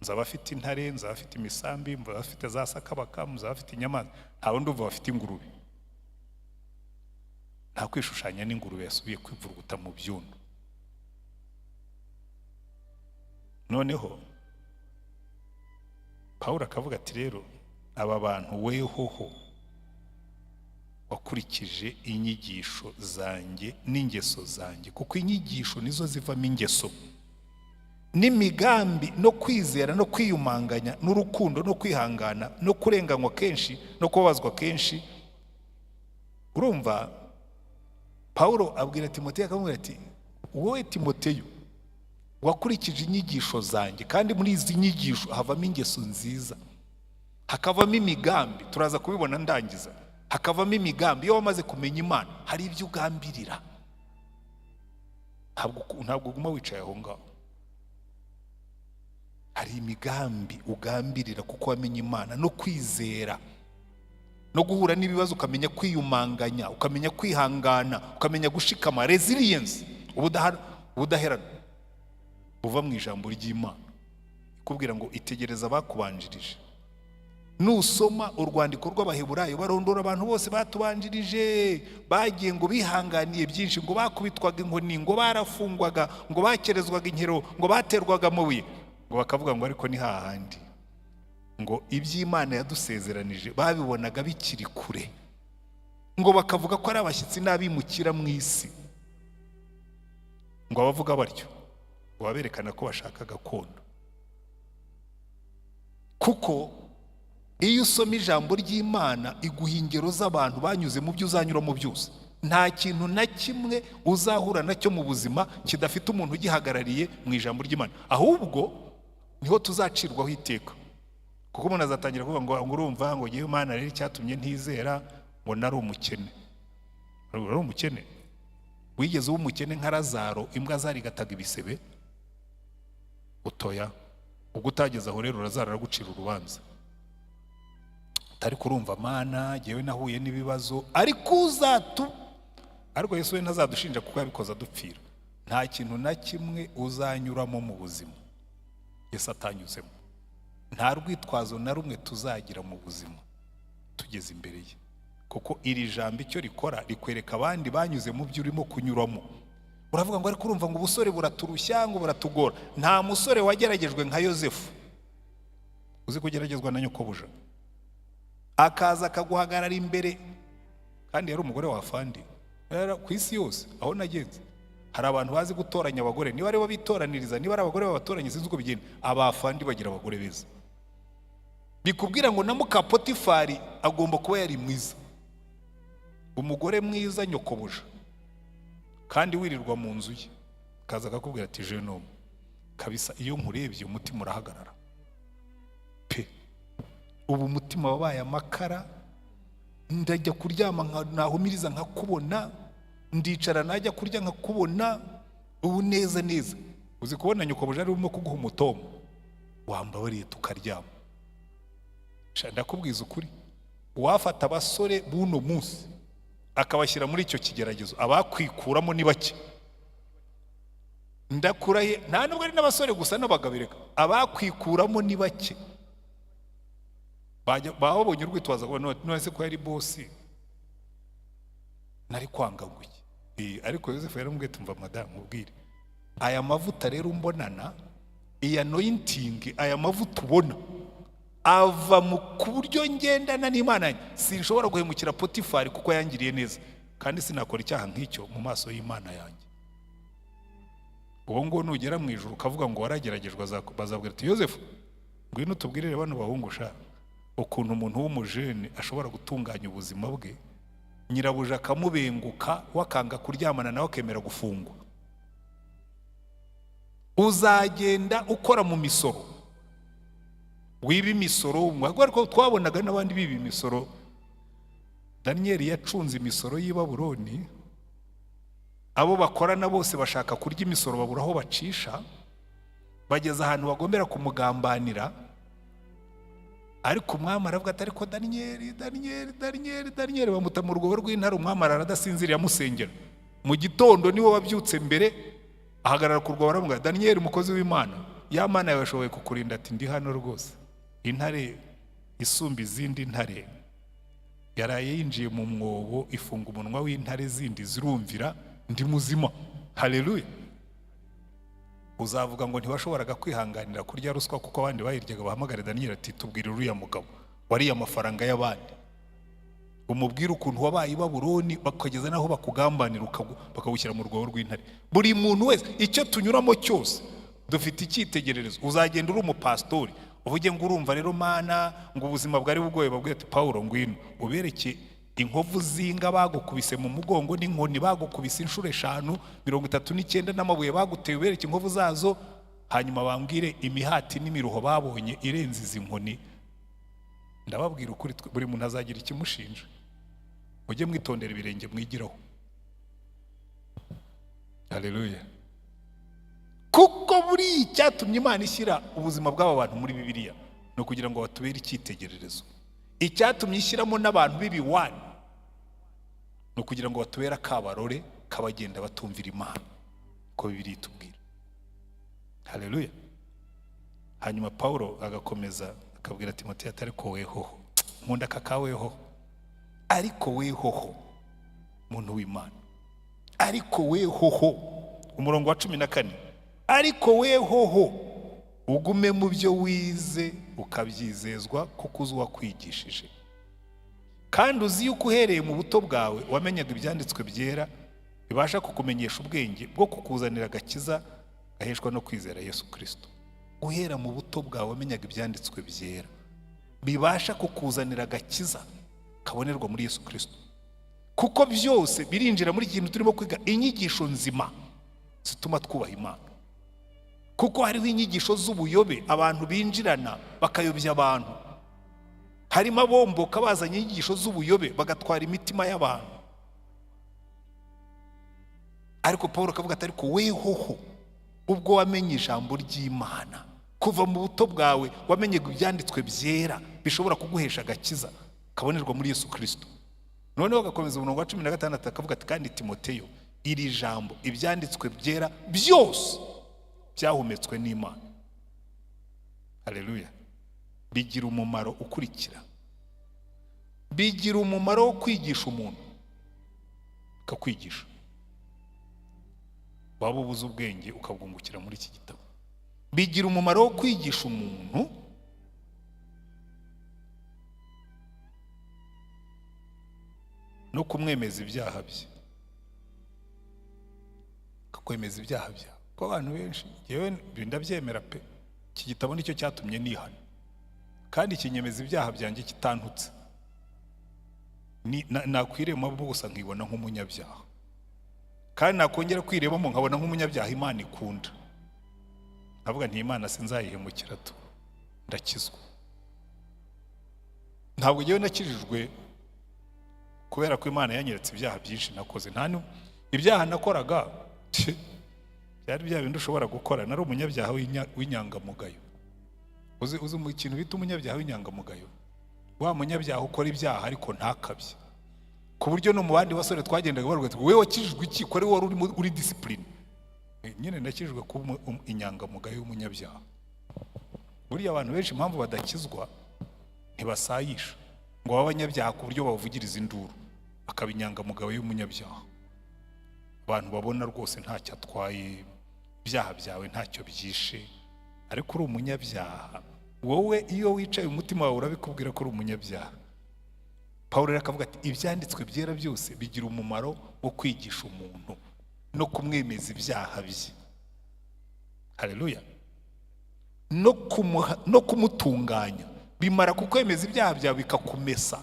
nzaba afite intare, nzaba afite imisambi, nzaba afite za sakabaka, nzaba afite inyamaswa, nta wundi umva bafite ingurube. Nta kwishushanya n'ingurube yasubiye kwivuruguta mu byondo. Noneho Pawulo akavuga ati rero aba bantu wehoho wakurikije inyigisho zanjye n'ingeso zanjye, kuko inyigisho nizo zivamo ingeso, n'imigambi no kwizera no kwiyumanganya n'urukundo no kwihangana no kurenganywa kenshi no kubabazwa kenshi. Urumva Pawulo abwira Timoteyo, akamubwira ati wowe Timoteyo wakurikije inyigisho zanjye, kandi muri izi nyigisho havamo ingeso nziza, hakavamo imigambi, turaza kubibona ndangiza, hakavamo imigambi. Iyo wamaze kumenya Imana hari ibyo ugambirira, ntabwo uguma wicaye aho ngaho. Hari imigambi ugambirira kuko wamenye Imana, no kwizera no guhura n'ibibazo, ukamenya kwiyumanganya, ukamenya kwihangana, ukamenya gushikama, resilience, ubudaheranwa buva mu ijambo ry'Imana ikubwira ngo itegereza abakubanjirije. Nusoma urwandiko rw'Abaheburayo barondora abantu bose batubanjirije, bagiye ngo bihanganiye byinshi, ngo bakubitwaga inkoni, ngo barafungwaga, ngo bakerezwaga inkero, ngo baterwaga amabuye, ngo bakavuga ngo ariko ni hahandi ngo iby'Imana yadusezeranije babibonaga bikiri kure, ngo bakavuga ko ari abashyitsi n'abimukira mu isi. Ngo abavuga batyo ngo baberekana ko bashaka gakondo, kuko iyo usoma ijambo ry'Imana iguha ingero z'abantu banyuze mu byo uzanyuramo byose. Nta kintu na kimwe uzahura nacyo mu buzima kidafite umuntu ugihagarariye mu ijambo ry'Imana. Ahubwo niho tuzacirwaho iteka, kuko umuntu azatangira kuvuga ngo urumva ngo ngewe Imana rero icyatumye ntizera ngo nari umukene. Uri umukene? Wigeze uba umukene nka Lazaro imbwa zarigataga ibisebe? Utoya. Ubwo utageze aho rero Lazaro aragucira urubanza. Utari kurumva Mana ngewe nahuye n'ibibazo, ariko uzatu, ariko Yesu we ntazadushinja kuko yabikoze adupfira. Nta kintu na kimwe uzanyuramo mu buzima Yesu atanyuzemo. Nta rwitwazo na rumwe tuzagira mu buzima tugeze imbere ye, kuko iri jambo icyo rikora rikwereka abandi banyuze mu byo urimo kunyuramo. Uravuga ngo: "Ariko urumva ngo ubusore buraturushya, ngo buratugora." Nta musore wageragejwe nka Yosefu. Uzi kugeragezwa na nyokobuja, akaza akaguhagarara imbere, kandi yari umugore wa afandi? Ku isi yose aho nagenze, hari abantu bazi gutoranya abagore. Niba aribo bitoraniriza, niba ari abagore babatoranya, sinzi uko bigenda. Abafandi bagira abagore beza. Bikubwira ngo na muka Potifari agomba kuba yari mwiza, umugore mwiza, nyokobuja, kandi wirirwa mu nzu ye, akaza akakubwira ati: "Jeune homme, kabisa iyo nkurebye umutima urahagarara pe. Ubu umutima wabaye amakara. Ndajya kuryama nahumiriza nkakubona, ndicara najya kurya nkakubona, ubu neza neza." Uzi kubona nyokobuja arimo kuguha umutomo: "Wambabariye tukaryama?" Sha, ndakubwiza ukuri, uwafata abasore b'uno munsi akabashyira muri icyo kigeragezo, abakwikuramo ni bake. Ndakurahiye, nta nubwo ari n'abasore gusa, n'abagabo. Reka, abakwikuramo ni bake. Baba babonye urwitwazo ngo: "None se ko yari boss, nari kwanga ngo iki?" Ariko Yosefu yaramubwiye ati: "Mva madamu ubwire, aya mavuta rero umbonana, iyi anointing, aya mavuta ubona ava mu ku buryo ngendana n'Imana yanjye. Sinshobora guhemukira Potifari kuko yangiriye neza, kandi sinakora icyaha nk'icyo mu maso y'Imana yanjye." Uwo nguwo nugera mu ijuru ukavuga ngo warageragejwe, bazabwira ati: "Yosefu, ngwino utubwirire bano bahungu sha ukuntu umuntu w'umujene ashobora gutunganya ubuzima bwe, nyirabuja akamubenguka, wakanga kuryamana nawe, akemera gufungwa." Uzagenda ukora mu misoro, wiba imisoro, ariko twabonaga n'abandi biba imisoro. Daniyeli yacunze imisoro y'i Babuloni, abo bakorana bose bashaka kurya imisoro babura aho bacisha, bageze ahantu bagombera kumugambanira. Ariko umwami aravuga ati: "Ariko Daniyeli, Daniyeli, Daniyeli, Daniyeli!" Bamuta mu rwobo rw'intare. Umwami arara adasinziriye, amusengera. Mu gitondo niwe wabyutse mbere, ahagarara ku rwobo, aravuga: "Daniyeli, umukozi w'Imana, ya Mana yawe yashoboye kukurinda?" Ati: "Ndi hano rwose. Intare isumba izindi ntare yaraye yinjiye mu mwobo, ifunga umunwa w'intare zindi, zirumvira. Ndi muzima, haleluya." Uzavuga ngo ntiwashoboraga kwihanganira kurya ruswa kuko abandi bayiryaga, bahamagare Daniyeli ati: "Tubwire uriya mugabo wariye amafaranga y'abandi, umubwire ukuntu wabaye i Babuloni bakageza n'aho bakugambanira, bakagushyira mu rwobo rw'intare." Buri muntu wese, icyo tunyuramo cyose, dufite icyitegererezo. Uzagenda uri umupasitori, uvuge ngo: "Urumva rero Mana, ngo ubuzima bwari bugoye." Babwire ati: "Pawulo, ngwino ubereke inkovu zinga bagukubise mu mugongo, n'inkoni bagukubise inshuro eshanu, 39, n'amabuye baguteye, ubereke inkovu zazo, hanyuma bambwire imihati n'imiruho babonye irenze izi nkoni." Ndababwira ukuri, buri muntu azagira ikimushinja. Mujye mwitondera ibirenge mwigiraho. Haleluya! Kuko buriya icyatumye Imana ishyira ubuzima bw'aba bantu muri Bibiliya ni ukugira ngo batubere icyitegererezo. Icyatumye ishyiramo n'abantu b'ibiwani ni ukugira ngo batubere akabarore k'abagenda batumvira Imana, ko Bibiliya itubwira. Haleluya! Hanyuma Pawulo agakomeza akabwira Timoteyo ati: "Ariko wehoho," nkunda aka ka wehoho, "ariko wehoho, muntu w'Imana, ariko wehoho," umurongo wa 14, "ariko wehoho ugume mu byo wize ukabyizezwa, kuko uzi uwakwigishije, kandi uzi yuko uhereye mu buto bwawe wamenyaga ibyanditswe byera, bibasha kukumenyesha ubwenge bwo kukuzanira agakiza gaheshwa no kwizera Yesu Kirisito." Guhera mu buto bwawe wamenyaga ibyanditswe byera bibasha kukuzanira agakiza kabonerwa muri Yesu Kirisito, kuko byose birinjira muri iki kintu turimo kwiga, inyigisho nzima zituma twubaha Imana. Kuko hariho inyigisho z'ubuyobe abantu binjirana bakayobya abantu. Harimo abomboka bazanye inyigisho z'ubuyobe, bagatwara imitima y'abantu. Ariko Paul akavuga ati: "Ariko wehoho, ubwo wamenye ijambo ry'Imana kuva mu buto bwawe, wamenye ibyanditswe byera bishobora kuguhesha agakiza kabonerwa muri Yesu Kirisito." Noneho agakomeza umurongo wa 16, akavuga ati: "Kandi Timoteyo, iri jambo, ibyanditswe byera byose byahumetswe n'Imana," haleluya, "bigira umumaro ukurikira: bigira umumaro wo kwigisha umuntu, bikakwigisha." Waba ubuze ubwenge ukabwungukira muri iki gitabo. Bigira umumaro wo kwigisha umuntu no kumwemeza ibyaha bye, akakwemeza ibyaha byawe. Kuko abantu benshi, yewe ndabyemera pe, iki gitabo nicyo cyatumye nihana kandi kinyemeza ibyaha byanjye kitantutse. Nakwirema gusa nkibona nk'umunyabyaha, kandi nakongera kwirebamo nkabona nk'umunyabyaha Imana ikunda, nkavuga nti Imana sinzayihemukira tu, ndakizwa. Ntabwo ngewe nakijijwe kubera ko Imana yanyeretse ibyaha byinshi nakoze. Nta ibyaha nakoraga byari bya bindi ushobora gukora. Nari umunyabyaha w'inyangamugayo. Uzi mu kintu bita umunyabyaha w'inyangamugayo? Wa munyabyaha ukora ibyaha ariko ntakabye, ku buryo no mu bandi basore twagendaga bavuga ati wowe wakijijwe iki ko ari wari uri discipline. Nyine nakijijwe kuba inyangamugayo y'umunyabyaha. Buriya abantu benshi impamvu badakizwa, ntibasayisha ngo babe abanyabyaha ku buryo bavugiriza induru, akaba inyangamugayo y'umunyabyaha. Abantu babona rwose ntacyo atwaye, ibyaha byawe ntacyo byishe, ariko uri umunyabyaha. Wowe iyo wicaye umutima wawe urabikubwira ko uri umunyabyaha. Pawulo rero akavuga ati ibyanditswe byera byose bigira umumaro wo kwigisha umuntu no kumwemeza ibyaha bye. Haleluya. No kumutunganya. Bimara kukwemeza ibyaha byawe bikakumesa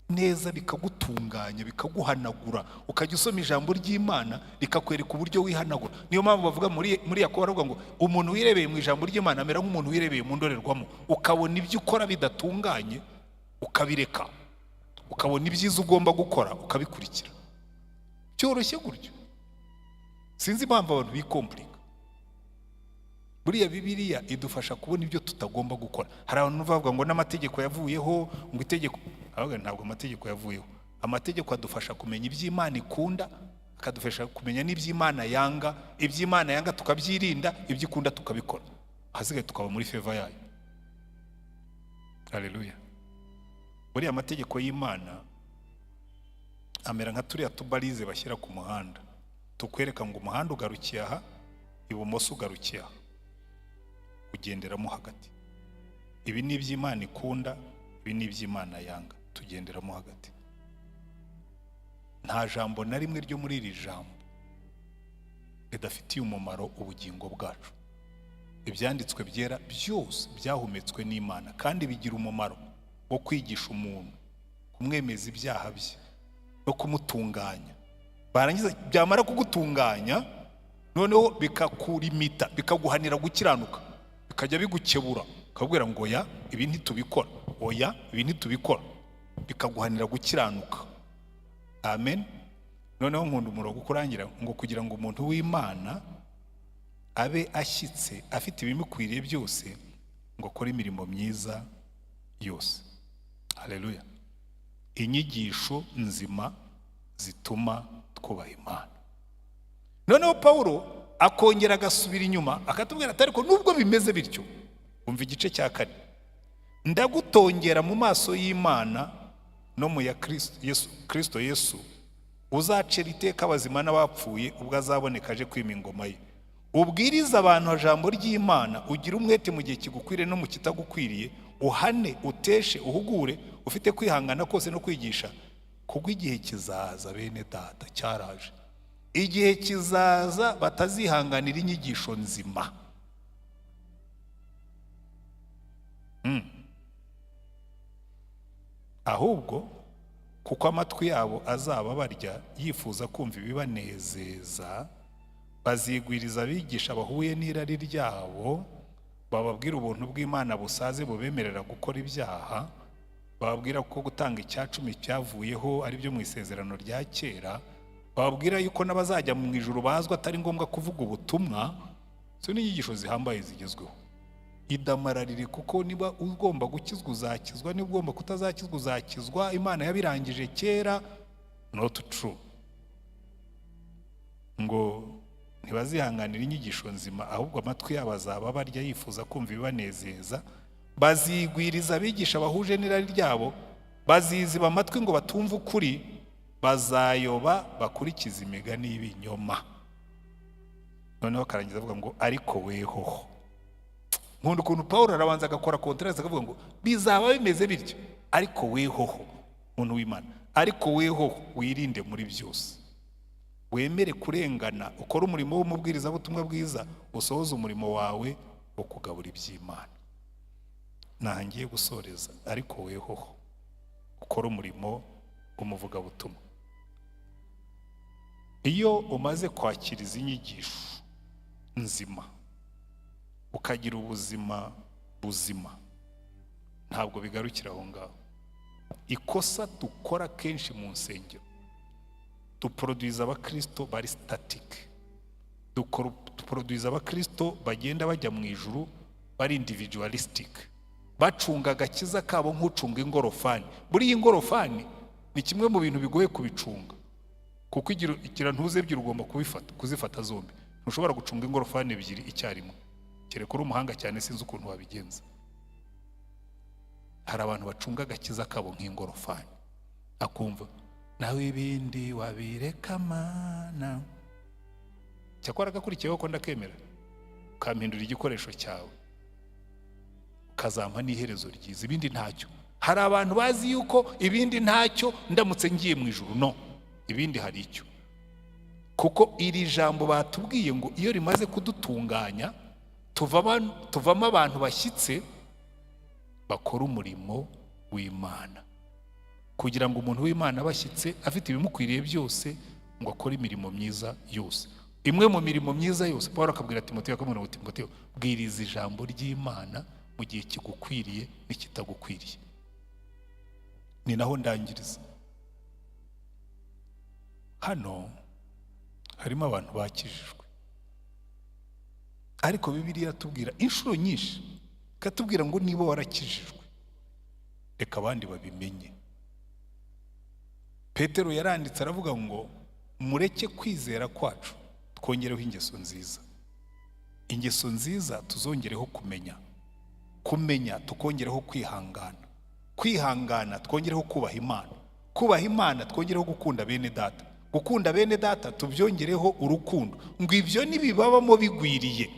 neza, bikagutunganya, bikaguhanagura, ukajya usoma ijambo ry'Imana rikakwereka uburyo wihanagura. Niyo mpamvu bavuga muri Yakobo baravuga ngo umuntu wirebeye mu ijambo ry'Imana amera nk'umuntu wirebeye mu ndorerwamo. Ukabona ibyo ukora bidatunganye ukabireka, ukabona ibyiza ugomba gukora ukabikurikira. Byoroshye gutyo. Sinzi impamvu abantu bikompurika. Buriya Bibiliya idufasha kubona ibyo tutagomba gukora. Hari abantu bavuga ngo n'amategeko yavuyeho, ngo itegeko, ahubwo ntabwo amategeko yavuyeho. Amategeko adufasha kumenya iby'Imana ikunda, akadufasha kumenya n'iby'Imana yanga. Iby'Imana yanga tukabyirinda, ibyo ikunda tukabikora, ahasigaye tukaba muri favor yayo. Haleluya. Buriya amategeko y'Imana amera nka turiya tubarize bashyira ku muhanda, tukwereka ngo umuhanda ugarukiye aha, ibumoso ugarukiye aha, ugenderamo hagati. Ibi ni iby'Imana ikunda, ibi ni iby'Imana yanga, tugenderamo hagati. Nta jambo na rimwe ryo muri iri jambo ridafitiye umumaro ubugingo bwacu. Ibyanditswe byera byose byahumetswe n'Imana kandi bigira umumaro wo kwigisha umuntu, kumwemeza ibyaha bye no kumutunganya. Barangiza byamara kugutunganya noneho bikakurimita, bikaguhanira gukiranuka, bikajya bigukebura, bikakubwira ngo oya ibi ntitubikora, oya ibi ntitubikora, bikaguhanira gukiranuka. Amen. Noneho nkunda umurongo ukurangira ngo kugira ngo umuntu w'Imana abe ashyitse afite ibimukwiriye byose, ngo akore imirimo myiza yose. Haleluya. Inyigisho nzima zituma twubaha Imana. Noneho Pawulo akongera agasubira inyuma akatubwira ati ariko nubwo bimeze bityo, umva igice cya 4, ndagutongera mu maso y'Imana no mu ya Kristo Yesu, uzacira iteka abazima n'abapfuye ubwo azaboneka aje kwima ingoma ye. Ubwiriza abantu ijambo ry'Imana, ugire umwete mu gihe kigukwiriye no mu kitagukwiriye, uhane, uteshe, uhugure, ufite kwihangana kose no kwigisha, kuko igihe kizaza bene data, cyaraje. Igihe kizaza batazihanganira inyigisho nzima. Ahubwo kuko amatwi yabo azaba barya yifuza kumva ibibanezeza, bazigwiriza abigisha bahuye n'irari ryabo, bababwira ubuntu bw'Imana busaze bubemerera gukora ibyaha, bababwira ko gutanga icyacumi cyavuyeho ari byo mu isezerano rya kera, bababwira yuko n'abazajya mu ijuru bazwa atari ngombwa kuvuga ubutumwa. Izo ni inyigisho zihambaye zigezweho. Idamararire, kuko niba ugomba gukizwa uzakizwa, niba ugomba kutazakizwa uzakizwa, Imana yabirangije kera. Not true. Ngo ntibazihanganira inyigisho nzima, ahubwo amatwi yabo azaba barya yifuza kumva ibibanezeza, bazigwiriza abigisha bahuje n'irari ryabo, baziziba amatwi ngo batumve ukuri, bazayoba bakurikiza imigani y'ibinyoma. Noneho akarangiza avuga ngo ariko wehoho. Nkunda ukuntu Paul arabanza agakora contraste, akavuga ngo bizaba bimeze bityo, ariko wehoho, muntu w'Imana, ariko wehoho wirinde muri byose, wemere kurengana, ukore umurimo w'umubwirizabutumwa bwiza, usohoze umurimo wawe wo kugabura iby'Imana. Ntangiye gusoreza. Ariko wehoho ukore umurimo w'umuvugabutumwa. Iyo umaze kwakira izi nyigisho nzima, ukagira ubuzima buzima, ntabwo bigarukira aho ngaho. Ikosa dukora kenshi mu nsengero, duproduiza abakirisito bari static, duproduiza abakirisito bagenda bajya mu ijuru bari individualistic, bacunga agakiza kabo nk'ucunga ingorofani. Buriya ingorofani ni kimwe mu bintu bigoye kubicunga, kuko igira ntuze ebyiri ugomba kubifata, kuzifata zombi. Ntushobora gucunga ingorofani ebyiri icyarimwe, kereka uri umuhanga cyane, sinzi ukuntu wabigenza. Hari abantu bacunga agakiza kabo nk'ingorofani, akumva nawe ibindi wabireka Mana. Cyakora agakurikiyeho ko ndakemera, ukampindura igikoresho cyawe, ukazampa n'iherezo ryiza, ibindi ntacyo. Hari abantu bazi yuko ibindi ntacyo, ndamutse ngiye mu ijuru. No, ibindi hari icyo, kuko iri jambo batubwiye ngo iyo rimaze kudutunganya tuvamo abantu bashyitse bakora umurimo w'Imana, kugira ngo umuntu w'Imana abashyitse afite ibimukwiriye byose ngo akore imirimo myiza yose. Imwe mu mirimo myiza yose, Paul akabwira Timoteyo, akamubwira ngo: "Timoteyo, bwiriza ijambo ry'Imana mu gihe kigukwiriye n'ikitagukwiriye." Ni naho ndangiriza. Hano harimo abantu bakijijwe, ariko Bibiliya iratubwira inshuro nyinshi, ikatubwira ngo niba warakijijwe, reka abandi babimenye. Petero yaranditse aravuga ngo mureke kwizera kwacu twongereho ingeso nziza, ingeso nziza tuzongereho kumenya, kumenya tukongereho kwihangana, kwihangana twongereho kubaha Imana, kubaha Imana twongereho gukunda bene data, gukunda bene data tubyongereho urukundo. Ngo ibyo nibibabamo bigwiriye.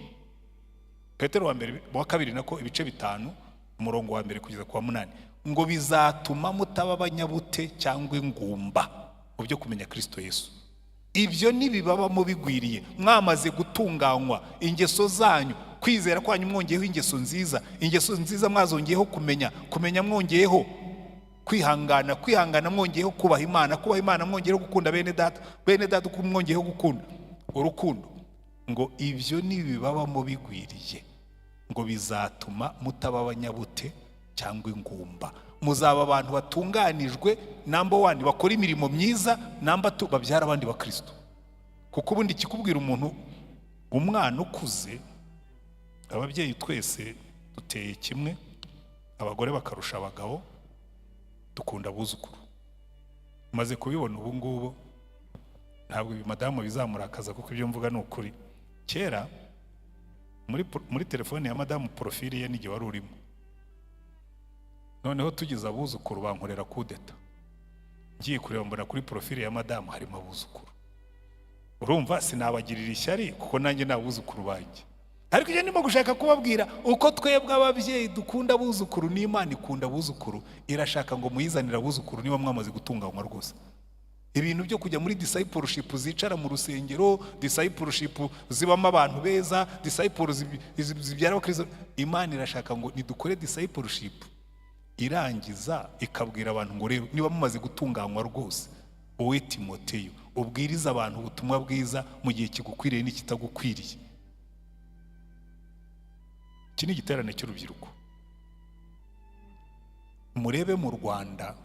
Petero wa mbere, wa kabiri nako, ibice 5, umurongo wa 1 kugeza ku wa 8, ngo bizatuma mutaba abanyabute cyangwa ingumba mu byo kumenya Kirisito Yesu. Ibyo nibibabamo bigwiriye, mwamaze gutunganywa ingeso zanyu, kwizera kwanyu mwongeyeho ingeso nziza, ingeso nziza mwazongeyeho kumenya, kumenya mwongeyeho kwihangana, kwihangana mwongeyeho kubaha Imana, kubaha Imana mwongeyeho gukunda bene data, bene data mwongeyeho gukunda urukundo, ngo ibyo nibibabamo bigwiriye, ngo bizatuma mutaba abanyabute cyangwa ingumba. Muzaba abantu batunganijwe, number one, bakora imirimo myiza, number two, babyara abandi bakristo. Kuko ubundi ikikubwira umuntu, umwana ukuze, ababyeyi twese duteye kimwe, abagore bakarusha abagabo, dukunda abuzukuru. Maze kubibona ubu ngubu, ntabwo ibi madamu bizamurakaza, kuko ibyo mvuga ni ukuri. Kera muri telefone ya madamu, profile ye n'igihe wari urimo. Noneho tugize abuzukuru, bankorera kudeta. Ngiye kureba mbona kuri profile ya madamu harimo abuzukuru. Urumva sinabagirira ishyari, kuko nanjye ni abuzukuru banjye. Ariko ibyo ndimo gushaka kubabwira, uko twebwe ababyeyi dukunda abuzukuru, n'Imana ikunda abuzukuru. Irashaka ngo muyizanire abuzukuru niba mwamaze gutunganywa rwose. Ibintu byo kujya muri discipleship zicara mu rusengero, discipleship zibamo abantu beza, disciple zibyara abakristo, Imana irashaka ngo nidukore discipleship irangiza ikabwira abantu ngo rero niba mumaze gutunganywa rwose, wowe Timoteyo, ubwiriza abantu ubutumwa bwiza mu gihe kigukwiriye n'ikitagukwiriye. Iki ni igiterane cy'urubyiruko. Murebe mu Rwanda,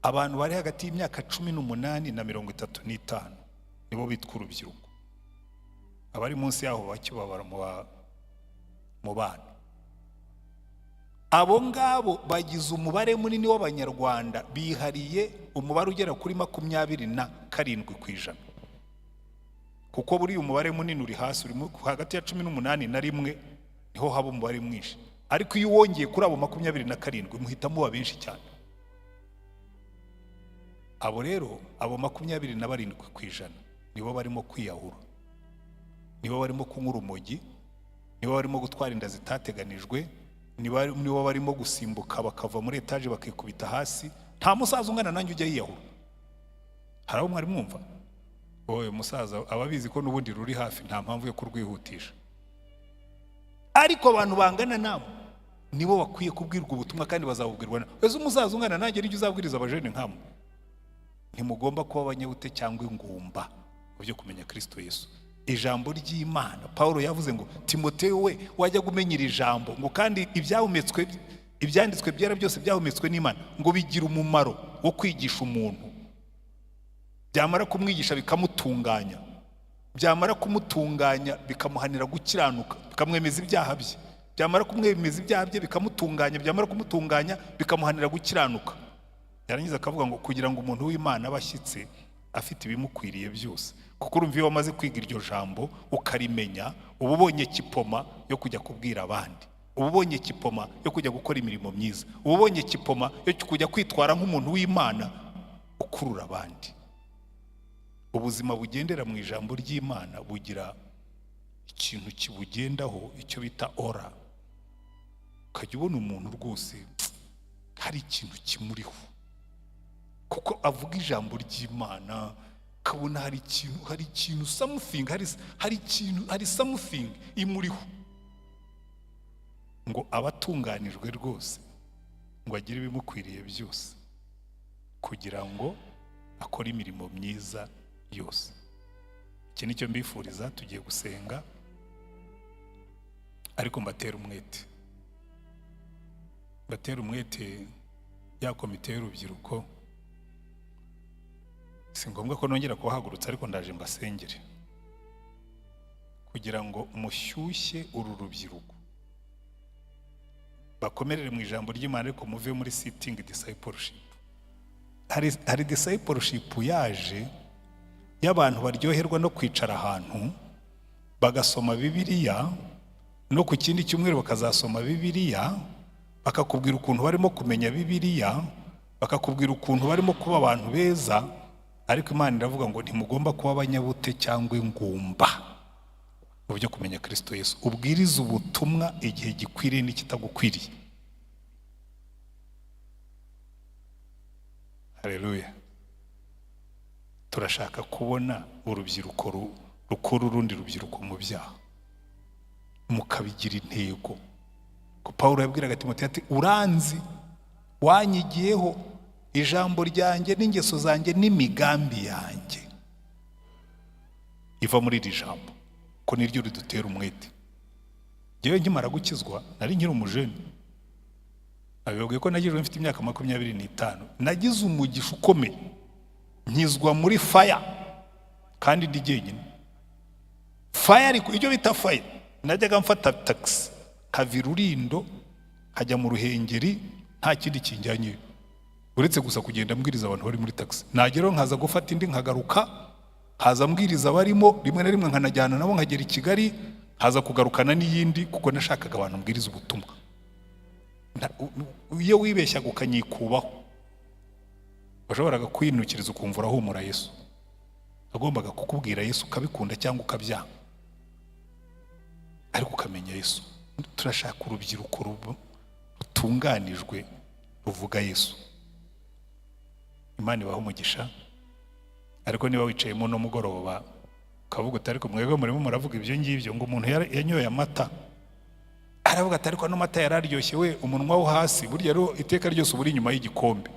abantu bari hagati y'imyaka 18 na 35 nibo bitwa urubyiruko. Abari munsi yaho bakibabara mu bana. Abo ngabo bagize umubare munini w'Abanyarwanda, bihariye umubare ugera kuri 27%, kuko buriya umubare munini uri hasi, uri hagati ya 18 na 1, niho haba umubare mwinshi. Ariko iyo wongeye kuri abo 27, muhita muba benshi cyane. Abo rero, abo 27% nibo barimo kwiyahura. Nibo barimo kunywa urumogi, nibo barimo gutwara inda zitateganijwe, nibo barimo gusimbuka bakava muri etaje bakikubita hasi. Nta musaza ungana nanjye ujya yiyahura. Hari abo mwari mwumva? Wowe musaza aba abizi ko n'ubundi ruri hafi, nta mpamvu yo kurwihutisha. Ariko abantu bangana namwe nibo bakwiye kubwirwa ubutumwa, kandi bazabubwirwa na wese. Umusaza ungana nanjye nijya uzabwiriza abajene nkamwe. Ntimugomba kuba abanyabute cyangwa ingumba mu byo kumenya Kristo Yesu, ijambo ry'Imana. Paul yavuze ngo: "Timoteyo we, wajya umenya iri jambo," ngo kandi ibyahumetswe, ibyanditswe byera byose byahumetswe n'Imana, ngo bigira umumaro wo kwigisha umuntu, byamara kumwigisha bikamutunganya, byamara kumutunganya bikamuhanira gukiranuka, bikamwemeza ibyaha bye, byamara kumwemeza ibyaha bye bikamutunganya, byamara kumutunganya bikamuhanira gukiranuka. Yarangiza akavuga ngo kugira ngo umuntu w'Imana abe ashyitse, afite ibimukwiriye byose. Kuko urumva, iyo wamaze kwiga iryo jambo ukarimenya, uba ubonye équipement yo kujya kubwira abandi, uba ubonye équipement yo kujya gukora imirimo myiza, uba ubonye équipement yo kujya kwitwara nk'umuntu w'Imana ukurura abandi. Ubuzima bugendera mu ijambo ry'Imana bugira ikintu kibugendaho, icyo bita aura. Ukajya ubona umuntu rwose hari ikintu kimuriho kuko avuga ijambo ry'Imana, ukabona hari ikintu something, hari ikintu, hari something imuriho. Ngo aba atunganijwe rwose, ngo agire ibimukwiriye byose kugira ngo akore imirimo myiza yose. Iki ni cyo mbifuriza. Tugiye gusenga, ariko mbatera umwete, mbatera umwete ya komite y'urubyiruko. Si ngombwa ko nongera kuhagurutsa, ariko ndaje mbasengere kugira ngo mushyushye uru rubyiruko, bakomerere mu ijambo ry'Imana, ariko muve muri sitting discipleship. Hari discipleship yaje y'abantu baryoherwa no kwicara ahantu bagasoma Bibiliya, no ku kindi cyumweru bakazasoma Bibiliya, bakakubwira ukuntu barimo kumenya Bibiliya, bakakubwira ukuntu barimo kuba abantu beza. Ariko Imana iravuga ngo ntimugomba kuba abanyabute cyangwa ingumba mu byo kumenya Kirisito Yesu. Ubwirize ubutumwa igihe gikwiriye n'ikitagukwiriye. Hareruya! Turashaka kubona urubyiruko rukura urundi rubyiruko mu byaha, mukabigira intego. Ko Paul yabwiraga Timoteyo ati: "Uranzi, wanyigiyeho ijambo ryanjye n'ingeso zanjye n'imigambi yanjye iva muri iri jambo," ko niryo ridutera umwete. Ngewe nkimara gukizwa nari nkiri umujene. Nabibabwiye ko nagijwe mfite imyaka 25. Nagize umugisha ukomeye, nkizwa muri fire kandi ndi jyenyine. Fire, ariko ibyo bita fire, najyaga mfata taxi nkava i Rurindo nkajya mu Ruhengeri, nta kindi kinjyanyeyo uretse gusa kugenda mbwiriza abantu bari muri taxi. Nageraho nkaza gufata indi, nkagaruka, nkaza mbwiriza abarimo, rimwe na rimwe nkanajyana nabo nkagera i Kigali, nkaza kugarukana n'iyindi, kuko nashakaga abantu mbwiriza ubutumwa. Iyo wibeshyaga ukanyikubaho, washoboraga kwinukiriza ukumva urahumura Yesu. Agombaga kukubwira Yesu ukabikunda cyangwa ukabyanga, ariko ukamenya Yesu. Turashaka urubyiruko rutunganijwe ruvuga Yesu. Imana ibaha umugisha. Ariko niba wicayemo no mugoroba ukavuga uti: "Ariko mwebwe murimo muravuga ibyo ngibyo," ngo umuntu yanyoye amata, aravuga ati: "Ariko ano mata yararyoshye we." Umunwa wo hasi burya rero iteka ryose uba uri inyuma y'igikombe.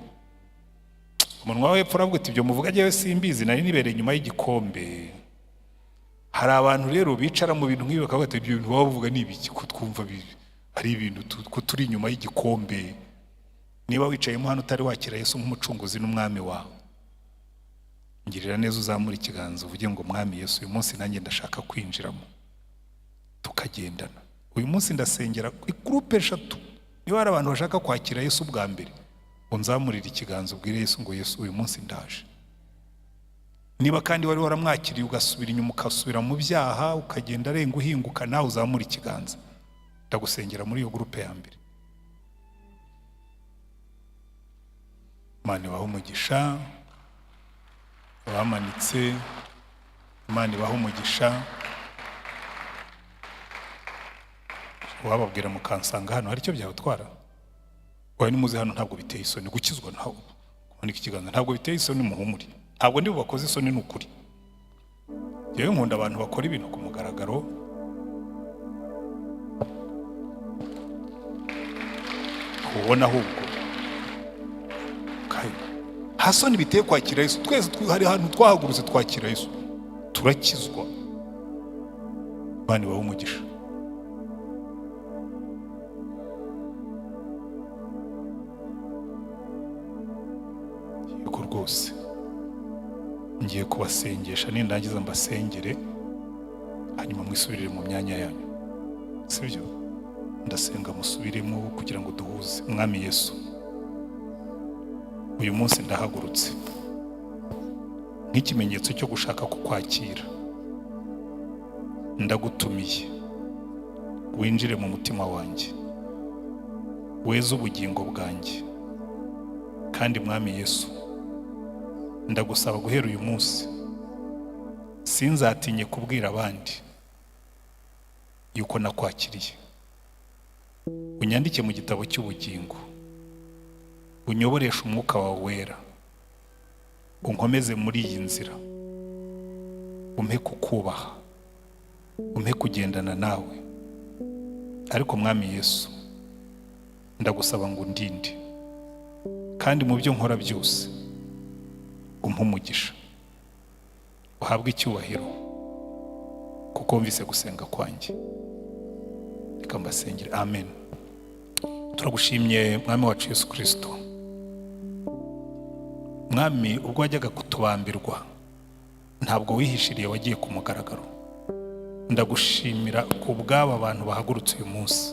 Umunwa wo hepfo uravuga uti: "Ibyo muvuga njyewe simbizi, nari nibereye inyuma y'igikombe." Hari abantu rero bicara mu bintu nk'ibi bakavuga ati: "Ibyo bintu baba bavuga ni ibiki, ko twumva ari ibintu ko turi inyuma y'igikombe?" Niba wicayemo hano utari wakira Yesu nk'umucunguzi n'umwami wawe, ngirira neza uzamura ikiganza uvuge ngo: "Mwami Yesu, uyu munsi nanjye ndashaka kwinjiramo tukagendana." Uyu munsi ndasengera groupe eshatu. Niba hari abantu bashaka kwakira Yesu bwa mbere, unzamurire ikiganza ubwire Yesu ngo: "Yesu, uyu munsi ndaje." Niba kandi wari waramwakiriye ugasubira inyuma, ugasubira mu byaha, ukagenda arenga uhinguka, nawe uzamura ikiganza, ndagusengera muri iyo groupe ya mbere. Imana ibahe umugisha abamanitse, Imana ibahe umugisha. Wababwira mukansanga hano, hari icyo byabatwara? Oya, nimuze hano, ntabwo biteye isoni gukizwa. Ntabwo kumanika ikiganza ntabwo biteye isoni, muhumure, ntabwo ndi bubakoze isoni, ni ukuri. Yewe, nkunda abantu bakora ibintu ku mugaragaro. Ubona ahubwo Kai, nta soni biteye kwakira Yesu. Twese hari ahantu twahagurutse twakira Yesu, turakizwa. Imana ibahe umugisha. Yego rwose, ngiye kubasengesha, nindangiza mbasengere, hanyuma mwisubirire mu myanya yanyu, sibyo? Ndasenga musubiremo kugira ngo duhuze. Mwami Yesu, uyu munsi ndahagurutse nk'ikimenyetso cyo gushaka kukwakira. Ndagutumiye, winjire mu mutima wanjye, weze ubugingo bwanjye. Kandi Mwami Yesu, ndagusaba guhera uyu munsi sinzatinye kubwira abandi yuko nakwakiriye. Unyandike mu gitabo cy'ubugingo, unyoboreshe umwuka wawe wera, unkomeze muri iyi nzira, umpe kukubaha, umpe kugendana nawe. Ariko Mwami Yesu, ndagusaba ngo undinde, kandi mu byo nkora byose umpe umugisha, uhabwe icyubahiro kuko wumvise gusenga kwanjye. Reka mbasengere. Amen. Turagushimye, Mwami wacu Yesu Kirisito. Mwami, ubwo wajyaga kutubambirwa ntabwo wihishiriye, wagiye ku mugaragaro. Ndagushimira ku bw'aba bantu bahagurutse uyu munsi.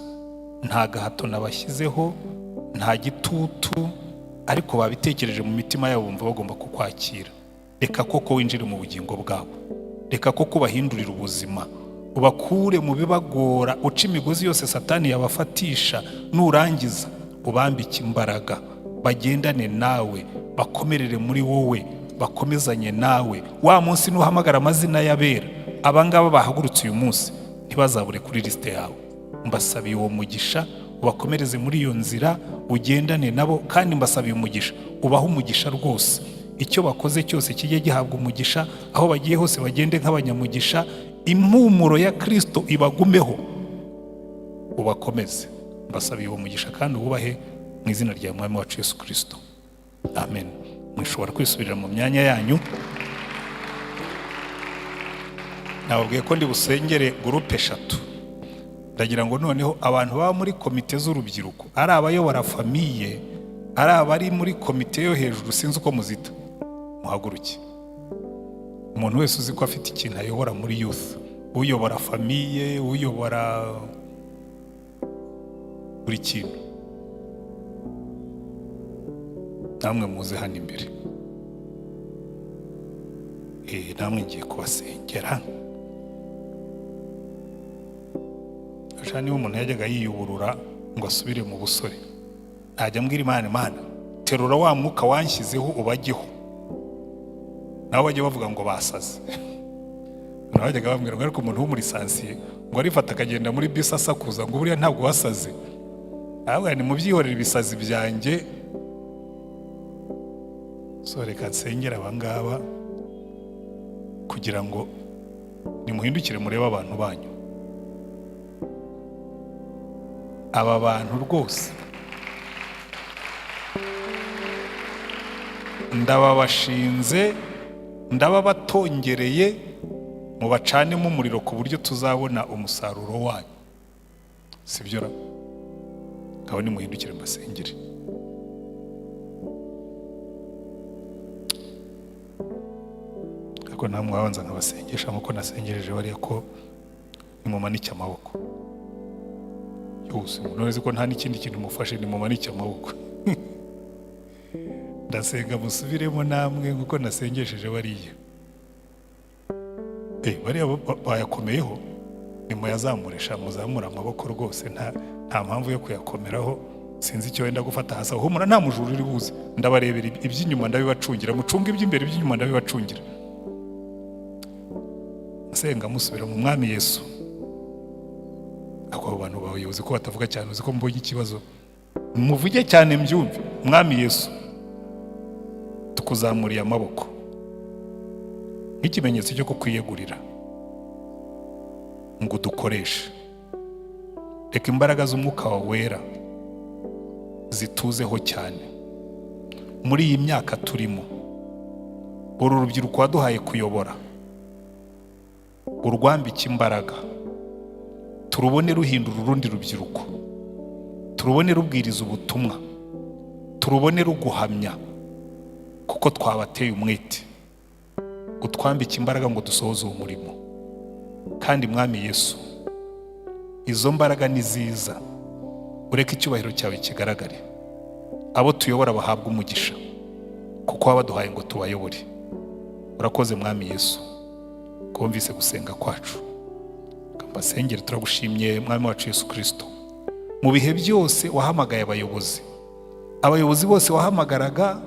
Nta gahato nabashyizeho, nta gitutu, ariko babitekereje mu mitima yabo, bumva bagomba kukwakira. Reka koko winjire mu bugingo bwabo, reka koko ubahindurire ubuzima, ubakure mu bibagora, uce imigozi yose Satani yabafatisha. Nurangiza ubambike imbaraga, bagendane nawe, bakomerere muri wowe, bakomezanye nawe. Wa munsi nuhamagara amazina y'abera, abangaba bahagurutse uyu munsi ntibazabure kuri lisite yawe. Mbasabiye uwo mugisha, ubakomereze muri iyo nzira, ugendane nabo. Kandi mbasabiye umugisha, ubahe umugisha rwose. Icyo bakoze cyose kijye gihabwa umugisha, aho bagiye hose bagende nk'abanyamugisha, impumuro ya Kristo ibagumeho, ubakomeze. Mbasabiye uwo mugisha kandi uwubahe mu izina rya Mwami wacu Yesu Kristo, amen. Mwishobora kwisubirira mu myanya yanyu. Nababwiye ko ndi busengere groupe eshatu. Ndagira ngo noneho abantu baba muri komite z'urubyiruko, ari abayobora famille, ari abari muri komite yo hejuru, sinzi uko muzita, muhaguruke. Umuntu wese uzi ko afite ikintu ayobora muri youth, uyobora famille, uyobora buri kintu, namwe muze hano imbere. Namwe ngiye kubasengera. Ashaka niba umuntu yajyaga yiyuburura ngo asubire mu busore, ntajya ambwira Imana: "Imana, terura wa mwuka wanshyizeho ubajyeho." Nabo bajya bavuga ngo basaze. Nabo bajyaga bambwira ngo ariko umuntu w'umurisansiye ngo arifata akagenda muri bisi asakuza, ngo buriya ntabwo wasaze. Ahubwo ni mubyihorere ibisazi byanjye. So reka nsengere abangaba kugira ngo nimuhindukire murebe abantu banyu. Aba bantu rwose ndababashinze, ndababatongereye, mubacanemo umuriro ku buryo tuzabona umusaruro wanyu, sibyo ra? Ngaho nimuhindukire mbasengere. Ariko namwe wabanza nkabasengesha nk'uko nasengereje bariya, ko nimumanike amaboko yose. Umuntu wese ko nta n'ikindi kintu mufashe, nimumanike amaboko. Ndasenga musubiremo namwe nk'uko nasengesheje bariya. Bariya bayakomeyeho, nimuyazamurisha, muzamure amaboko rwose, nta mpamvu yo kuyakomeraho. Sinzi icyo wenda gufata hasi aho. Humura, nta mujura uri buze, ndabarebera iby'inyuma, ndabibacungira. Mucunge iby'imbere, iby'inyuma ndabibacungira. Nsenga musubira mu Mwami Yesu. Ako abo bantu babayobozi ko batavuga cyane, uzi ko mbonye ikibazo? Muvuge cyane mbyumve. Mwami Yesu, tukuzamuriye amaboko nk'ikimenyetso cyo kukwiyegurira ngo udukoreshe. Reka imbaraga z'Umwuka wawe Wera zituzeho cyane muri iyi myaka turimo. Uru rubyiruko waduhaye kuyobora, urwambike imbaraga, turubone ruhindura urundi rubyiruko, turubone rubwiriza ubutumwa, turubone ruguhamya, kuko twabateye umwete. Utwambike imbaraga ngo dusohoze uwo murimo. Kandi Mwami Yesu, izo mbaraga ni ziza, ureke icyubahiro cyawe kigaragare, abo tuyobora bahabwe umugisha, kuko wabaduhaye ngo tubayobore. Urakoze, Mwami Yesu, ko wumvise gusenga kwacu. Mbasengere. Turagushimye, Mwami wacu Yesu Kirisito. Mu bihe byose wahamagaye abayobozi, abayobozi bose wahamagaraga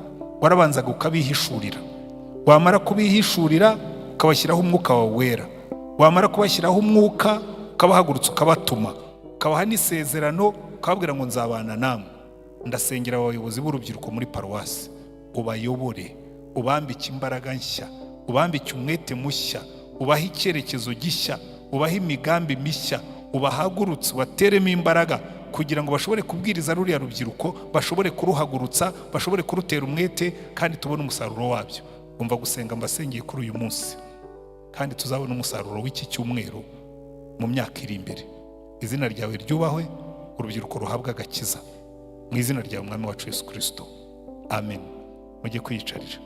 warabanzaga ukabihishurira, wamara kubihishurira ukabashyiraho Umwuka wawe Wera, wamara kubashyiraho Umwuka ukabahagurutsa, ukabatuma, ukabaha n'isezerano, ukababwira ngo nzabana namwe. Ndasengera abayobozi b'urubyiruko muri paruwasi, ubayobore, ubambike imbaraga nshya, ubambike umwete mushya, ubahe icyerekezo gishya, ubahe imigambi mishya, ubahagurutse, ubateremo imbaraga kugira ngo bashobore kubwiriza ruriya rubyiruko, bashobore kuruhagurutsa, bashobore kurutera umwete, kandi tubone umusaruro wabyo. Umva gusenga mbasengeye kuri uyu munsi, kandi tuzabona umusaruro w'iki cyumweru mu myaka iri imbere. Izina ryawe ryubahwe, urubyiruko ruhabwa agakiza mu izina ryawe, Mwami wacu Yesu Kirisito, amen. Mujye kwiyicarira.